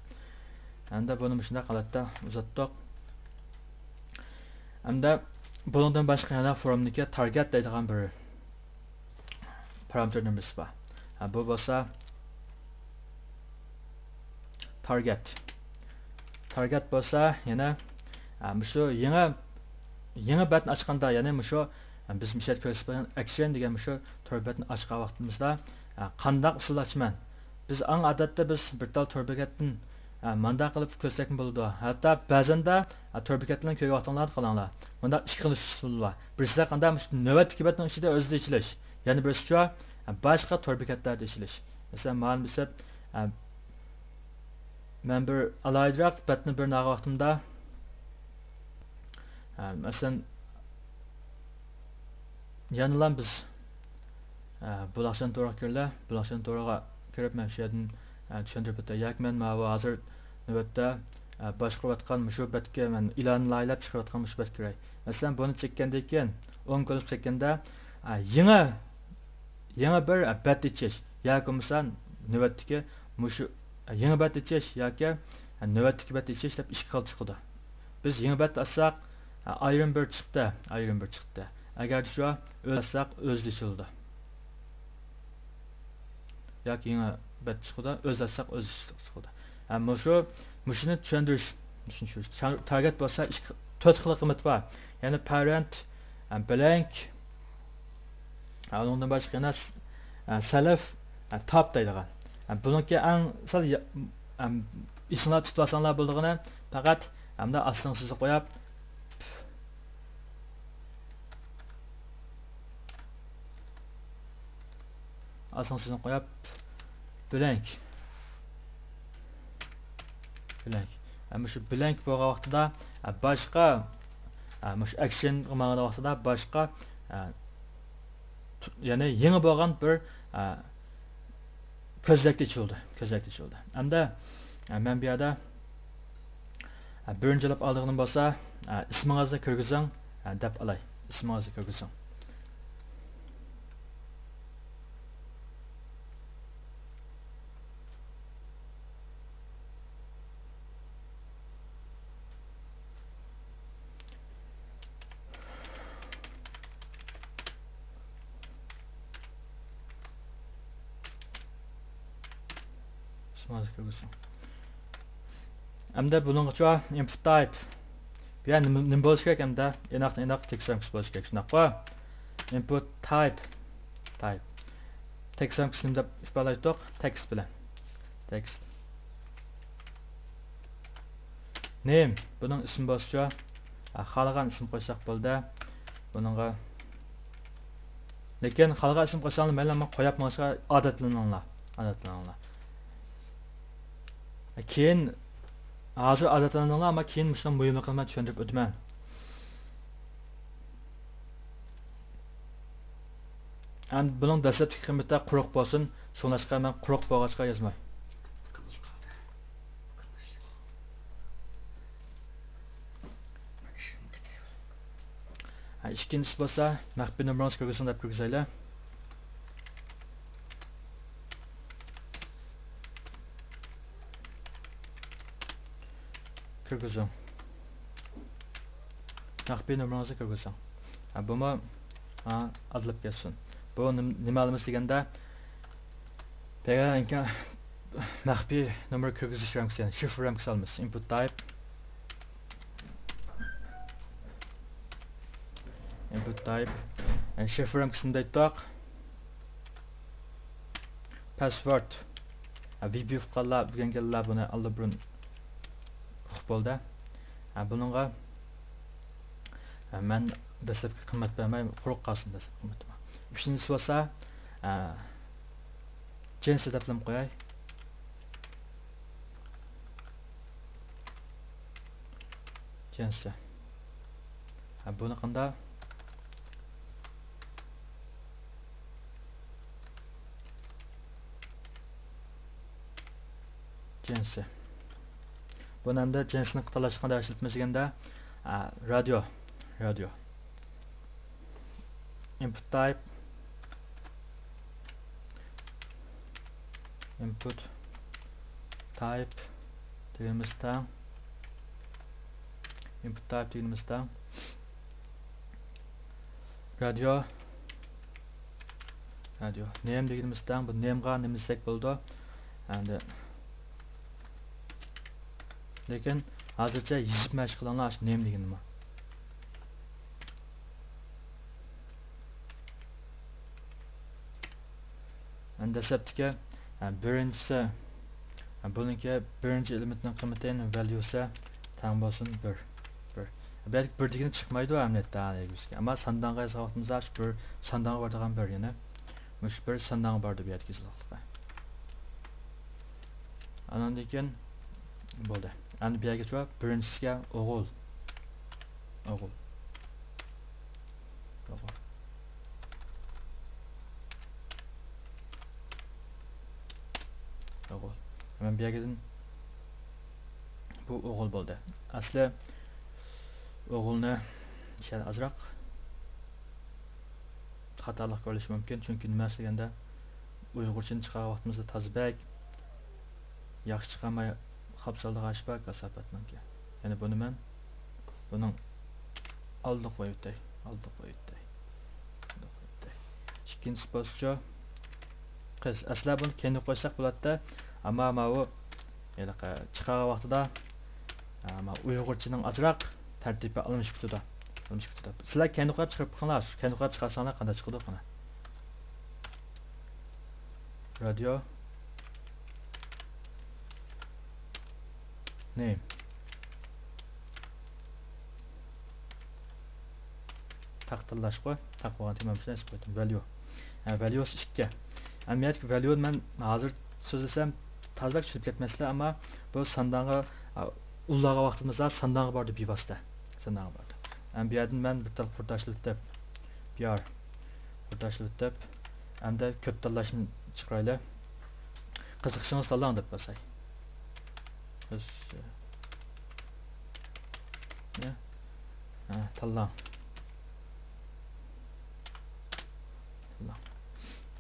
ئەمدى بۇنى مۇشۇنداق ھالەتتە ئۇزاتتۇق. ئەمدى بۇنىڭدىن باشقا يەنە فورمدىكى تارگېت دەيدىغان بىر پارامېتىرنىڭ بىرسى بار. ھە، بۇ بولسا تارگېت. تارگېت بولسا يەنە، ئە، مۇشۇ يېڭى، يېڭى بەتنى ئاچقاندا، يەنى مۇشۇ، بىز مۇشۇ يەردە كۆرسىتىپ بەرگەن ئەكشن دېگەن مۇشۇ تور بەتنى ئاچقان ۋاقتىمىزدا، ئە، قانداق ئۇسۇل ئاچىمەن؟ بىز ئەڭ ئادەتتە بىز بىر تال تور بەتتىن، ئە، مانداق قىلىپ كۆرسەكمۇ بولىدۇ. ھەتتا بەزەندە، ئە، تور بەتلەرنى كۆرگەن ۋاقتىڭلاردا قاراڭلار. مۇنداق ئىككى خىل ئۇسۇل بار. بىرسى قانداق؟ مۇشۇ نۆۋەتتىكى بەتنىڭ ئىچىدە ئۆزىدە ئېچىلىش. يەنە بىرسىچۇ، ئە، باشقا تور بەتلەردە ئېچىلىش. مەسىلەن، مانا بىز، ئە، مەن بىر ئالاھىدىراق بەتنى بىرنى ئالغان ۋاقتىمدا، ئە، مەسىلەن، يەنىلا بىز، ئە، بۇلاقشان تورىغا كىرىلە، بۇلاقشان تورىغا كىرىپ، مەن شۇ يەردىن، ئە، چۈشەندۈرۈپ ئۆتەي. ياكى مەن ماۋۇ ھازىر نۆۋەتتە، ئە، باشقۇرۇۋاتقان مۇشۇ بەتكە مەن ئېلان لايىھەلەپ چىقىرىۋاتقان مۇشۇ بەتكە كىرەي. مەسىلەن، بۇنى چەككەندىن كېيىن، ئون كۆرۈنۈپ چەككەندە، ئە، يېڭى يېڭى بىر، ئە، بەت ئېچىش ياكى بولمىسا نۆۋەتتىكى مۇشۇ، ئە، يېڭى بەت ئېچىش ياكى، ئە، نۆۋەتتىكى بەت ئېچىش دەپ ئىككى خىل چىقىدۇ. بىز يېڭى بەت ئاچساق، ئە، ئايرىم بىر چىقتى، ئايرىم بىر چىقتى. ئەگەر شۇ ئۆز ئاچساق ئۆزى ئېچىلىدۇ. ياكى يېڭى بەت چىقىدۇ، ئۆز ئاچساق ئۆز ئېچىلىدۇ. ئە، مۇشۇ، مۇشۇنى چۈشەندۈرۈش ئۈچۈن شۇ تارگېت بولسا ئىككى، تۆت خىل قىممىتى بار. يەنى پەرەنت، ئە، بلەنك، ئۇنىڭدىن باشقا يەنە، ئە، سەلەف، ئە، تاپ دەيدىغان. ئە، بۇنىڭكى ئەڭ سەل يا-، ئەم، ئېسىڭلار تۇتۇۋالساڭلار بولىدىغىنى پەقەت، ئەمدى ئاستىڭ سىزىق قويۇپ، ئاستىڭ سىزىق قويۇپ، بلەنك. بلەنك. ئە، مۇشۇ بلەنك بولغان ۋاقتىدا، ئە، باشقا، ئە، مۇشۇ ئەكشن ماڭغان ۋاقتىدا باشقا، ئە، تۇ-، يەنى يېڭى بولغان بىر، ئە، كۆزنەك ئېچىلدى. كۆزنەك ئېچىلدى. ئەمدى، ئە، مەن بۇ يەردە، ئە، بىرىنچىلەپ ئالىدىغىنىم بولسا، ئە، ئىسمىڭىزنى كىرگۈزۈڭ، ئە، دەپ ئالاي. ئىسمىڭىزنى كىرگۈزۈڭ. ئەمدى بۇنىڭغىچە ئىنپۇت تايپ. بۇ يەر نېمە، نېمە بولۇشى كېرەك ئەمدى؟ ئېنىقتىن ئېنىق تېكىست رامكىسى بولۇشى كېرەك، شۇنداققۇ؟ ئىنپۇت تايپ. تايپ. تېكىست رامكىسى نېمە دەپ ئىپادىلەيتتۇق؟ تېكىست بىلەن. تېكىست. نېم، بۇنىڭ ئىسمى بولسىچۇ؟ ھە، خالىغان ئىسىم قويساق بولدى. بۇنىڭغا، لېكىن خالىغان ئىسىم قويساڭلار مەيلى، ئەمما قويۇپ مېڭىشقا ئادەتلىنىڭلار. ئادەتلىنىڭلار. كېيىن، ھازىر ئادەتلەندىڭلار، ئەمما كېيىن مۇشۇنىڭ مۇھىملىقىنى مەن چۈشەندۈرۈپ ئۆتىمەن. ئەمدى بۇنىڭ دەسلەپكى قىممىتى قۇرۇق بولسۇن، شۇڭلاشقا مەن قۇرۇق بولغاچقا يازماي. ھە، ئىككىنچىسى بولسا، مەخپىي نومۇرىڭىزنى كىرگۈزۈڭ دەپ كىرگۈزەيلى. كىرگۈزۈڭ. مەخپىي نومۇرىڭىزنى كىرگۈزۈڭ. ھە، بۇمۇ، ھە، ئادىلىپ كەتسۇن. بۇ نېم-، نېمە ئالىمىز دېگەندە، بەگە مەخپىي نومۇر كىرگۈزۈش رامكىسى، يەنى شىفر رامكىسى ئالىمىز. ئىنپۇت تايپ. ئىنپۇت تايپ. يەنى شىفر رامكىسىنى دەيتتۇق. پاسۋورد. ھە، ۋىبى ئۇققانلار، ئۆگەنگەنلەر بۇنى ئاللىبۇرۇن ئۇقۇپ بولدى. ھە، بۇنىڭغا، ھە، مەن دەسلەپكى قىممەت بەرمەي، قۇرۇق قالسۇن دەسلەپكى قىممىتىم. ئۈچىنچىسى بولسا، ھە، جىنسى دەپلىم قوياي. جىنسى. ھە، بۇنى قانداق؟ جىنسى. بۇنى ئەمدى جىنسىنى تاللاشقا قانداق ئىشلىتىمىز دېگەندە، ئە، رادىيو. رادىيو. ئىنپۇت تايپ. ئىنپۇت تايپ دېگىنىمىز تەڭ. ئىنپۇت تايپ دېگىنىمىز تەڭ. رادىيو. رادىيو. نېم دېگىنىمىز تەڭ. بۇ نېمغا نېمە دېسەك بولىدۇ. ئەمدى، لېكىن ھازىرچە يېزىپ مەشىق قىلىڭلار، ئاشۇ نېم دېگىنىمۇ. دەسلەپتىكى، ھە، بىرىنچىسى، ھە، بۇنىڭكى بىرىنچى ئېلېمېنتنىڭ قىممىتى، يەنى ۋاليۇسى تەڭ بولسۇن بىر. بىر. بۇ يەردىكى بىر دېگىنى چىقمايدۇ ئەمەلىيەتتە، ھە، ئەمما ساندانغا يازغان ۋاقتىمىزدا شۇ بىر ساندانغا بارىدىغان بىر، يەنى مۇشۇ بىر ساندانغا بارىدۇ بۇ يەردىكى يېزىقلىقى. ئانىڭدىن كېيىن بولدى. ئەمدى بۇ يەرگىچۇ بىرىنچىسىگە ئوغۇل. ئوغۇل. ئوغۇل. ئوغۇل. مەن بۇ يەرگىدىن بۇ ئوغۇل بولدى. ئەسلى ئوغۇلنى سەل ئازراق خاتالىق كۆرۈلۈشى مۇمكىن، چۈنكى نېمە دېگەندە ئۇيغۇرچىنى چىقارغان ۋاقتىمىزدا تازا بەك ياخشى چىقارماي قاپسال دېگەن ئىش بار كاساپەتنىڭكى. يەنى بۇنى مەن بۇنىڭ ئالدىغا قويۇۋېتەي، ئالدىغا قويۇۋېتەي، ئالدىغا قويۇۋېتەي. ئىككىنچىسى بولسىچۇ قىز. ئەسلى بۇنى كەينىگە قويساق بولاتتى، ئەمما ماۋۇ ھېلىقى چىقارغان ۋاقتىدا، ئەمما ئۇيغۇرچىنىڭ ئازراق تەرتىپى ئالمىشىپ كېتىدۇ. ئالمىشىپ كېتىدۇ. سىلەر كەينىگە قويۇپ چىقىرىپ بېقىڭلار. كەينىگە قويۇپ چىقارساڭلار قانداق چىقىدۇ قانا؟ رادىيو نېيم. تاق تاللاشقۇ، تاق بولغان تېمىمىزنى ئېسىپ قويدۇم. ۋاليۇ. ھە، ۋاليۇسى ئىككى. ئەمەلىيەتتە ۋاليۇنى مەن ھازىر سۆزلىسەم تازا بەك چۈشىنىپ كەتمەيسىلەر، ئەمما بۇ ساندانغا، ئۇلارغا ۋاقتىمىزدا ساندانغا باردى بىۋاسىتە. ساندانغا باردى. ئەمما بۇ يەردىن مەن بىر تال قۇر تاشلىۋېتىپ، بىار قۇر تاشلىۋېتىپ، ئەمدى كۆپ تاللاشنى چىقىرايلى. قىزىقسىڭىز تاللاڭ دەپ باساي. بىز، ھە، ھە، تاللاڭ. تاللاڭ.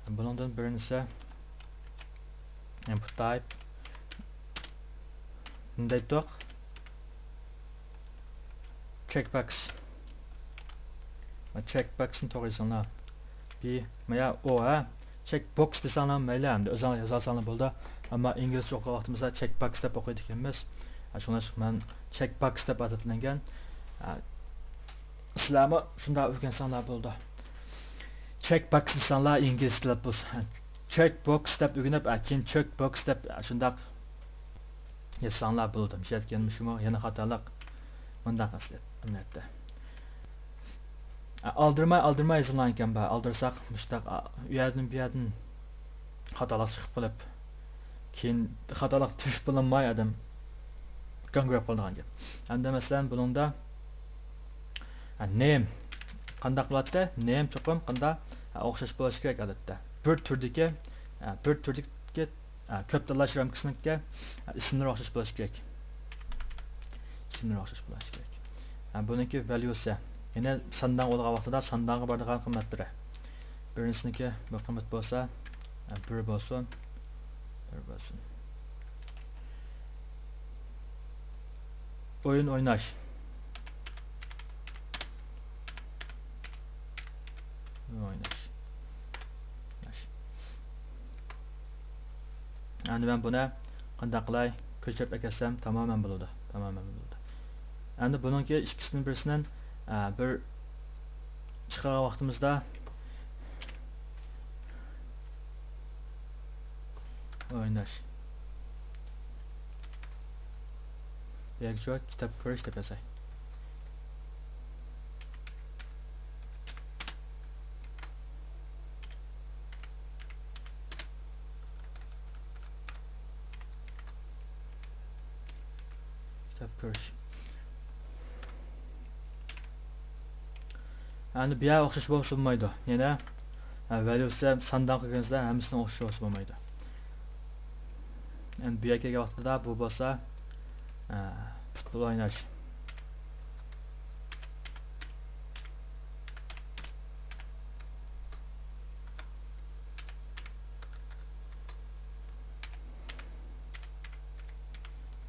بۇنىڭدىن بىرىنچىسى، ئىنپۇت تايپ. نېمە دەيتتۇق؟ چېك باكس. چېك باكسنى توغرا يېزىڭلار. بى، مايا ئو، ھە؟ چېك بوكس دېسەڭلار مەيلى، ئەمدى ئۆزۈڭلار يازالساڭلار بولىدۇ. ئەمما ئىنگلىزچە ئوقۇغان ۋاقتىمىزدا چېك باكس دەپ ئوقۇيدىكەنمىز. ھە، شۇڭلاشقا مەن چېك باكس دەپ ئادەتلەنگەن. ھە، سىلەرمۇ شۇنداق ئۆگەنسەڭلار بولىدۇ. چېك باكس دېسەڭلار ئىنگلىز تەلەپپۇز. چېك بوكس دەپ ئۆگىنىپ، ھە، كېيىن چۆك بوكس دەپ، ھە، شۇنداق يازساڭلار بولىدۇ. مۇشۇ يەرگە كەلگەن مۇشۇمۇ يەنە خاتالىق. مۇنداق ئەسلى، ئەمەلىيەتتە. ئالدىرىماي، ئالدىرىماي يېزىلغانىكەن بار. ئالدىرىساق مۇشۇنداق، ئۇ يەردىن، بۇ يەردىن خاتالىق چىقىپ قېلىپ، كېيىن خاتالىق تېپىپ بولالماي ئادەم گاڭگىراپ قالىدىغان گەپ. ئەمدى مەسىلەن، بۇنىڭدا، ھە، نېم قانداق بولاتتى؟ نېم چوقۇم قانداق؟ ھە، ئوخشاش بولۇشى كېرەك، ئادەتتە. بىر تۈردىكى، ھە، بىر تۈردىكى ھە، كۆپ تاللاش رامكىسىنىڭكى، ھە، ئىسىملىرى ئوخشاش بولۇشى كېرەك. ئىسىملىرى ئوخشاش بولۇشى كېرەك. ھە، بۇنىڭكى ۋاليۇسى. يەنى ساندانغا بولغان ۋاقتىدا ساندانغا بارىدىغان قىممەتلىرى. بىرىنچىسىنىڭكى بىر قىممەت بولسا، ھە، بىر بولسۇن. بىر بولسۇن. ئويۇن ئويناش. ئويناش. ئويناش. ئەمدى مەن بۇنى قانداق قىلاي؟ كۆچۈرۈپ ئەكەتسەم تامامەن بولىدۇ. تامامەن بولىدۇ. ئەمدى بۇنىڭكى ئىككىسىدىن بىرسىنىڭ، ئە، بىر چىقارغان ۋاقتىمىزدا ئويناش. بۇ يەرگىچۇ كىتاب كۆرۈش دەپ يازاي. كىتاب كۆرۈش. ئەمدى بۇ يەر ئوخشاش بولسا بولمايدۇ. يەنە، ھە، ۋاليۇسى ساندان قىلغىنىڭىزدا ھەممىسىنىڭ ئوخشاش بولسا بولمايدۇ. ئەمدى بۇ يەرگە كەلگەن ۋاقتىدا بۇ بولسا، ھە، پۇتبول ئويناش.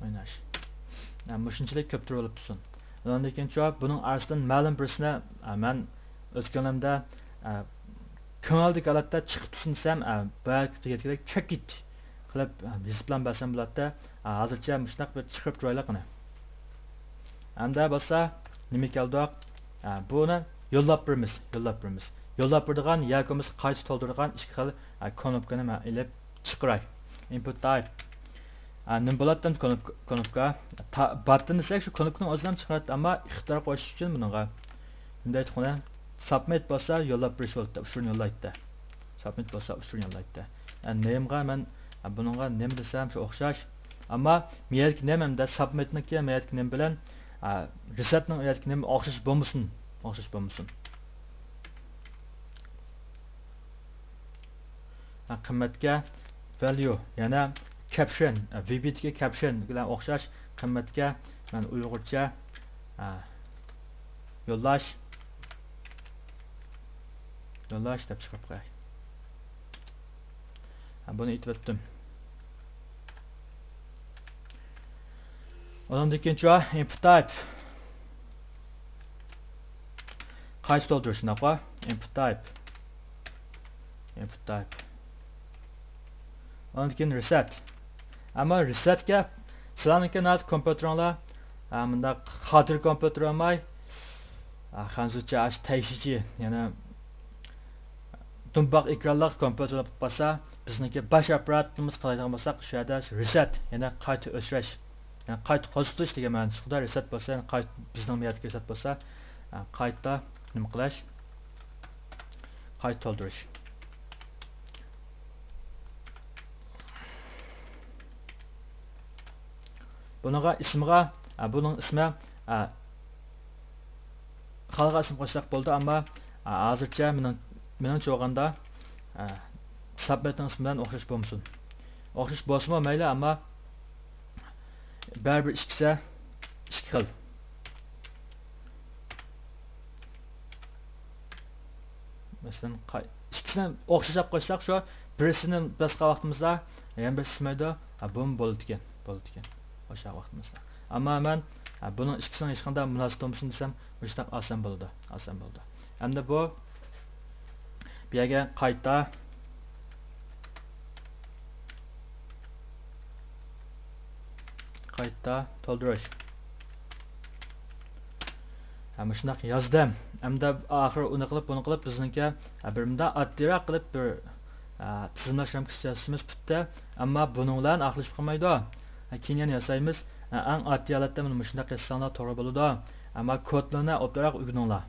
ئويناش. ھە، مۇشۇنچىلىك كۆپ تۈر بولۇپ تۇرسۇن. ئۇنىڭدىن كېيىن شۇ بۇنىڭ ئارىسىدىن مەلۇم بىرسىنى، ئە، مەن ئۆتكەنلىرىمدە، ئە، كۆڭۈلدىكى ھالەتتە چىقىپ تۇرسۇن دېسەم، ئە، بايىقى دېگەندەك چېك ئىت قىلىپ، ئە، يېزىپلا بەرسەم بولاتتى. ئە، ھازىرچە مۇشۇنداق بىر چىقىرىپ تۇرايلى قېنى. ئەمدى بولسا نېمە كەلدۇق؟ ئە، بۇنى يوللاپ بېرىمىز، يوللاپ بېرىمىز. يوللاپ بېرىدىغان ياكى بولمىسا قايتا تولدۇرىدىغان ئىككى خىل، ئە، كۇنۇپكىنى مەن ئېلىپ چىقىراي. ئىنپۇت تايپ. ئە، نېمە بولاتتى كۇنۇپكا؟ كۇنۇپكا. تا-، باتتىن دېسەك، شۇ كۇنۇپكىنىڭ ئۆزىنى ھەم چىقىراتتى، ئەمما ئىختىيار قوشۇش ئۈچۈن بۇنىڭغا نېمە دەيدۇ قۇنى؟ سابمىت بولسا يوللاپ بېرىش بولاتتى، ئۇچۇرنى يوللايتتى. سابمىت بولسا ئۇچۇرنى يوللايتتى. ئە، نېمىغا مەن، ئە، بۇنىڭغا نېمە دېسەم، شۇ ئوخشاش. ئەمما مەيەردىكى نېمە ھەمدە سابمىتنىڭكى مەيەردىكى نېمە بىلەن، ئە، رېسېتنىڭ ئۇ يەردىكى نېمە ئوخشاش بولمىسۇن. ئوخشاش بولمىسۇن. ھە، قىممەتكە ۋەليۇ، يەنە كەپشەن، ۋى بى دىكى كەپشەن بىلەن ئوخشاش قىممەتكە مەن ئۇيغۇرچە، ھە، يوللاش، يوللاش دەپ چىقىرىپ قوياي. ھە، بۇنى ئېيتىۋەتتىم. ئۇنىڭدىن كېيىنچۇ، ئىنپۇت تايپ. قايتا تولدۇرۇش، شۇنداققۇ؟ ئىنپۇت تايپ. ئىنپۇت تايپ. ئۇنىڭدىن كېيىن رېسېت. ئەمما رېسېتكە سىلەرنىڭكى نازۇك كومپيۇتېرىڭلار، ئە، مۇنداق خاتىرە كومپيۇتېر بولماي، ئە، خەنزۇچە ئاشۇ تەيشىچى، يەنى دۇمباق ئېكرانلىق كومپيۇتېر بولۇپ قالسا، بىزنىڭكى باش ئاپپاراتىمىز قىلايدىغان بولساق، شۇ يەردە رېسېت، يەنى قايتا ئۆچۈرۈش، يەنى قايتا قوزغىتىش دېگەن مەنىسى چىقىدۇ. رېسېت بولسا، يەنى قايتا، بىزنىڭ مىيادىكى رېسېت بولسا، ئە، قايتا نېمە قىلىش؟ قايتا تولدۇرۇش. بۇنىڭغا ئىسمىغا، ئە، بۇنىڭ ئىسمى، ئە، خالىغان ئىسىم قوشساق بولىدۇ، ئەمما، ئە، ھازىرچە مېنىڭ، مېنىڭچە بولغاندا، ئە، سابمىتنىڭ ئىسمى بىلەن ئوخشاش بولمىسۇن. ئوخشاش بولسىمۇ مەيلى، ئەمما بەرىبىر ئىككىسى ئىككى خىل. مەسىلەن، قاي-، ئىككىسىنى ئوخشاش ئېلىپ قويساق، شۇ بىرسىنى باسقان ۋاقتىمىزدا يەنە بىرسى چىقمايدۇ. ھە، بۇمۇ بولىدىكەن، بولىدىكەن. ئوخشاش ۋاقتىمىزدا. ئەمما مەن، ھە، بۇنىڭ ئىككىسىنىڭ ھېچقانداق مۇناسىۋىتى بولمىسۇن دېسەم، مۇشۇنداق ئالسام بولىدۇ، ئالسام بولىدۇ. ئەمدى بۇ، بۇ يەرگە قايتا، قايتا تولدۇرۇش. ھە، مۇشۇنداق يازدىم. ئەمدى ئاخىرى ئۇنى قىلىپ، بۇنى قىلىپ، بىزنىڭكى، ھە، بىر مۇنداق ئاددىيراق قىلىپ بىر، ھە، تىزىملاش رامكىسى ياسىشىمىز پۈتتى. ئەمما بۇنىڭ بىلەن ئاخىرلىشىپ قالمايدۇ. ھە، كېيىن يەنە ياسايمىز. ھە، ئەڭ ئاددىي ھالەتتە مانا مۇشۇنداق ياسىساڭلار توغرا بولىدۇ. ئەمما كودلىرىنى ئوبدانراق ئۆگىنىڭلار.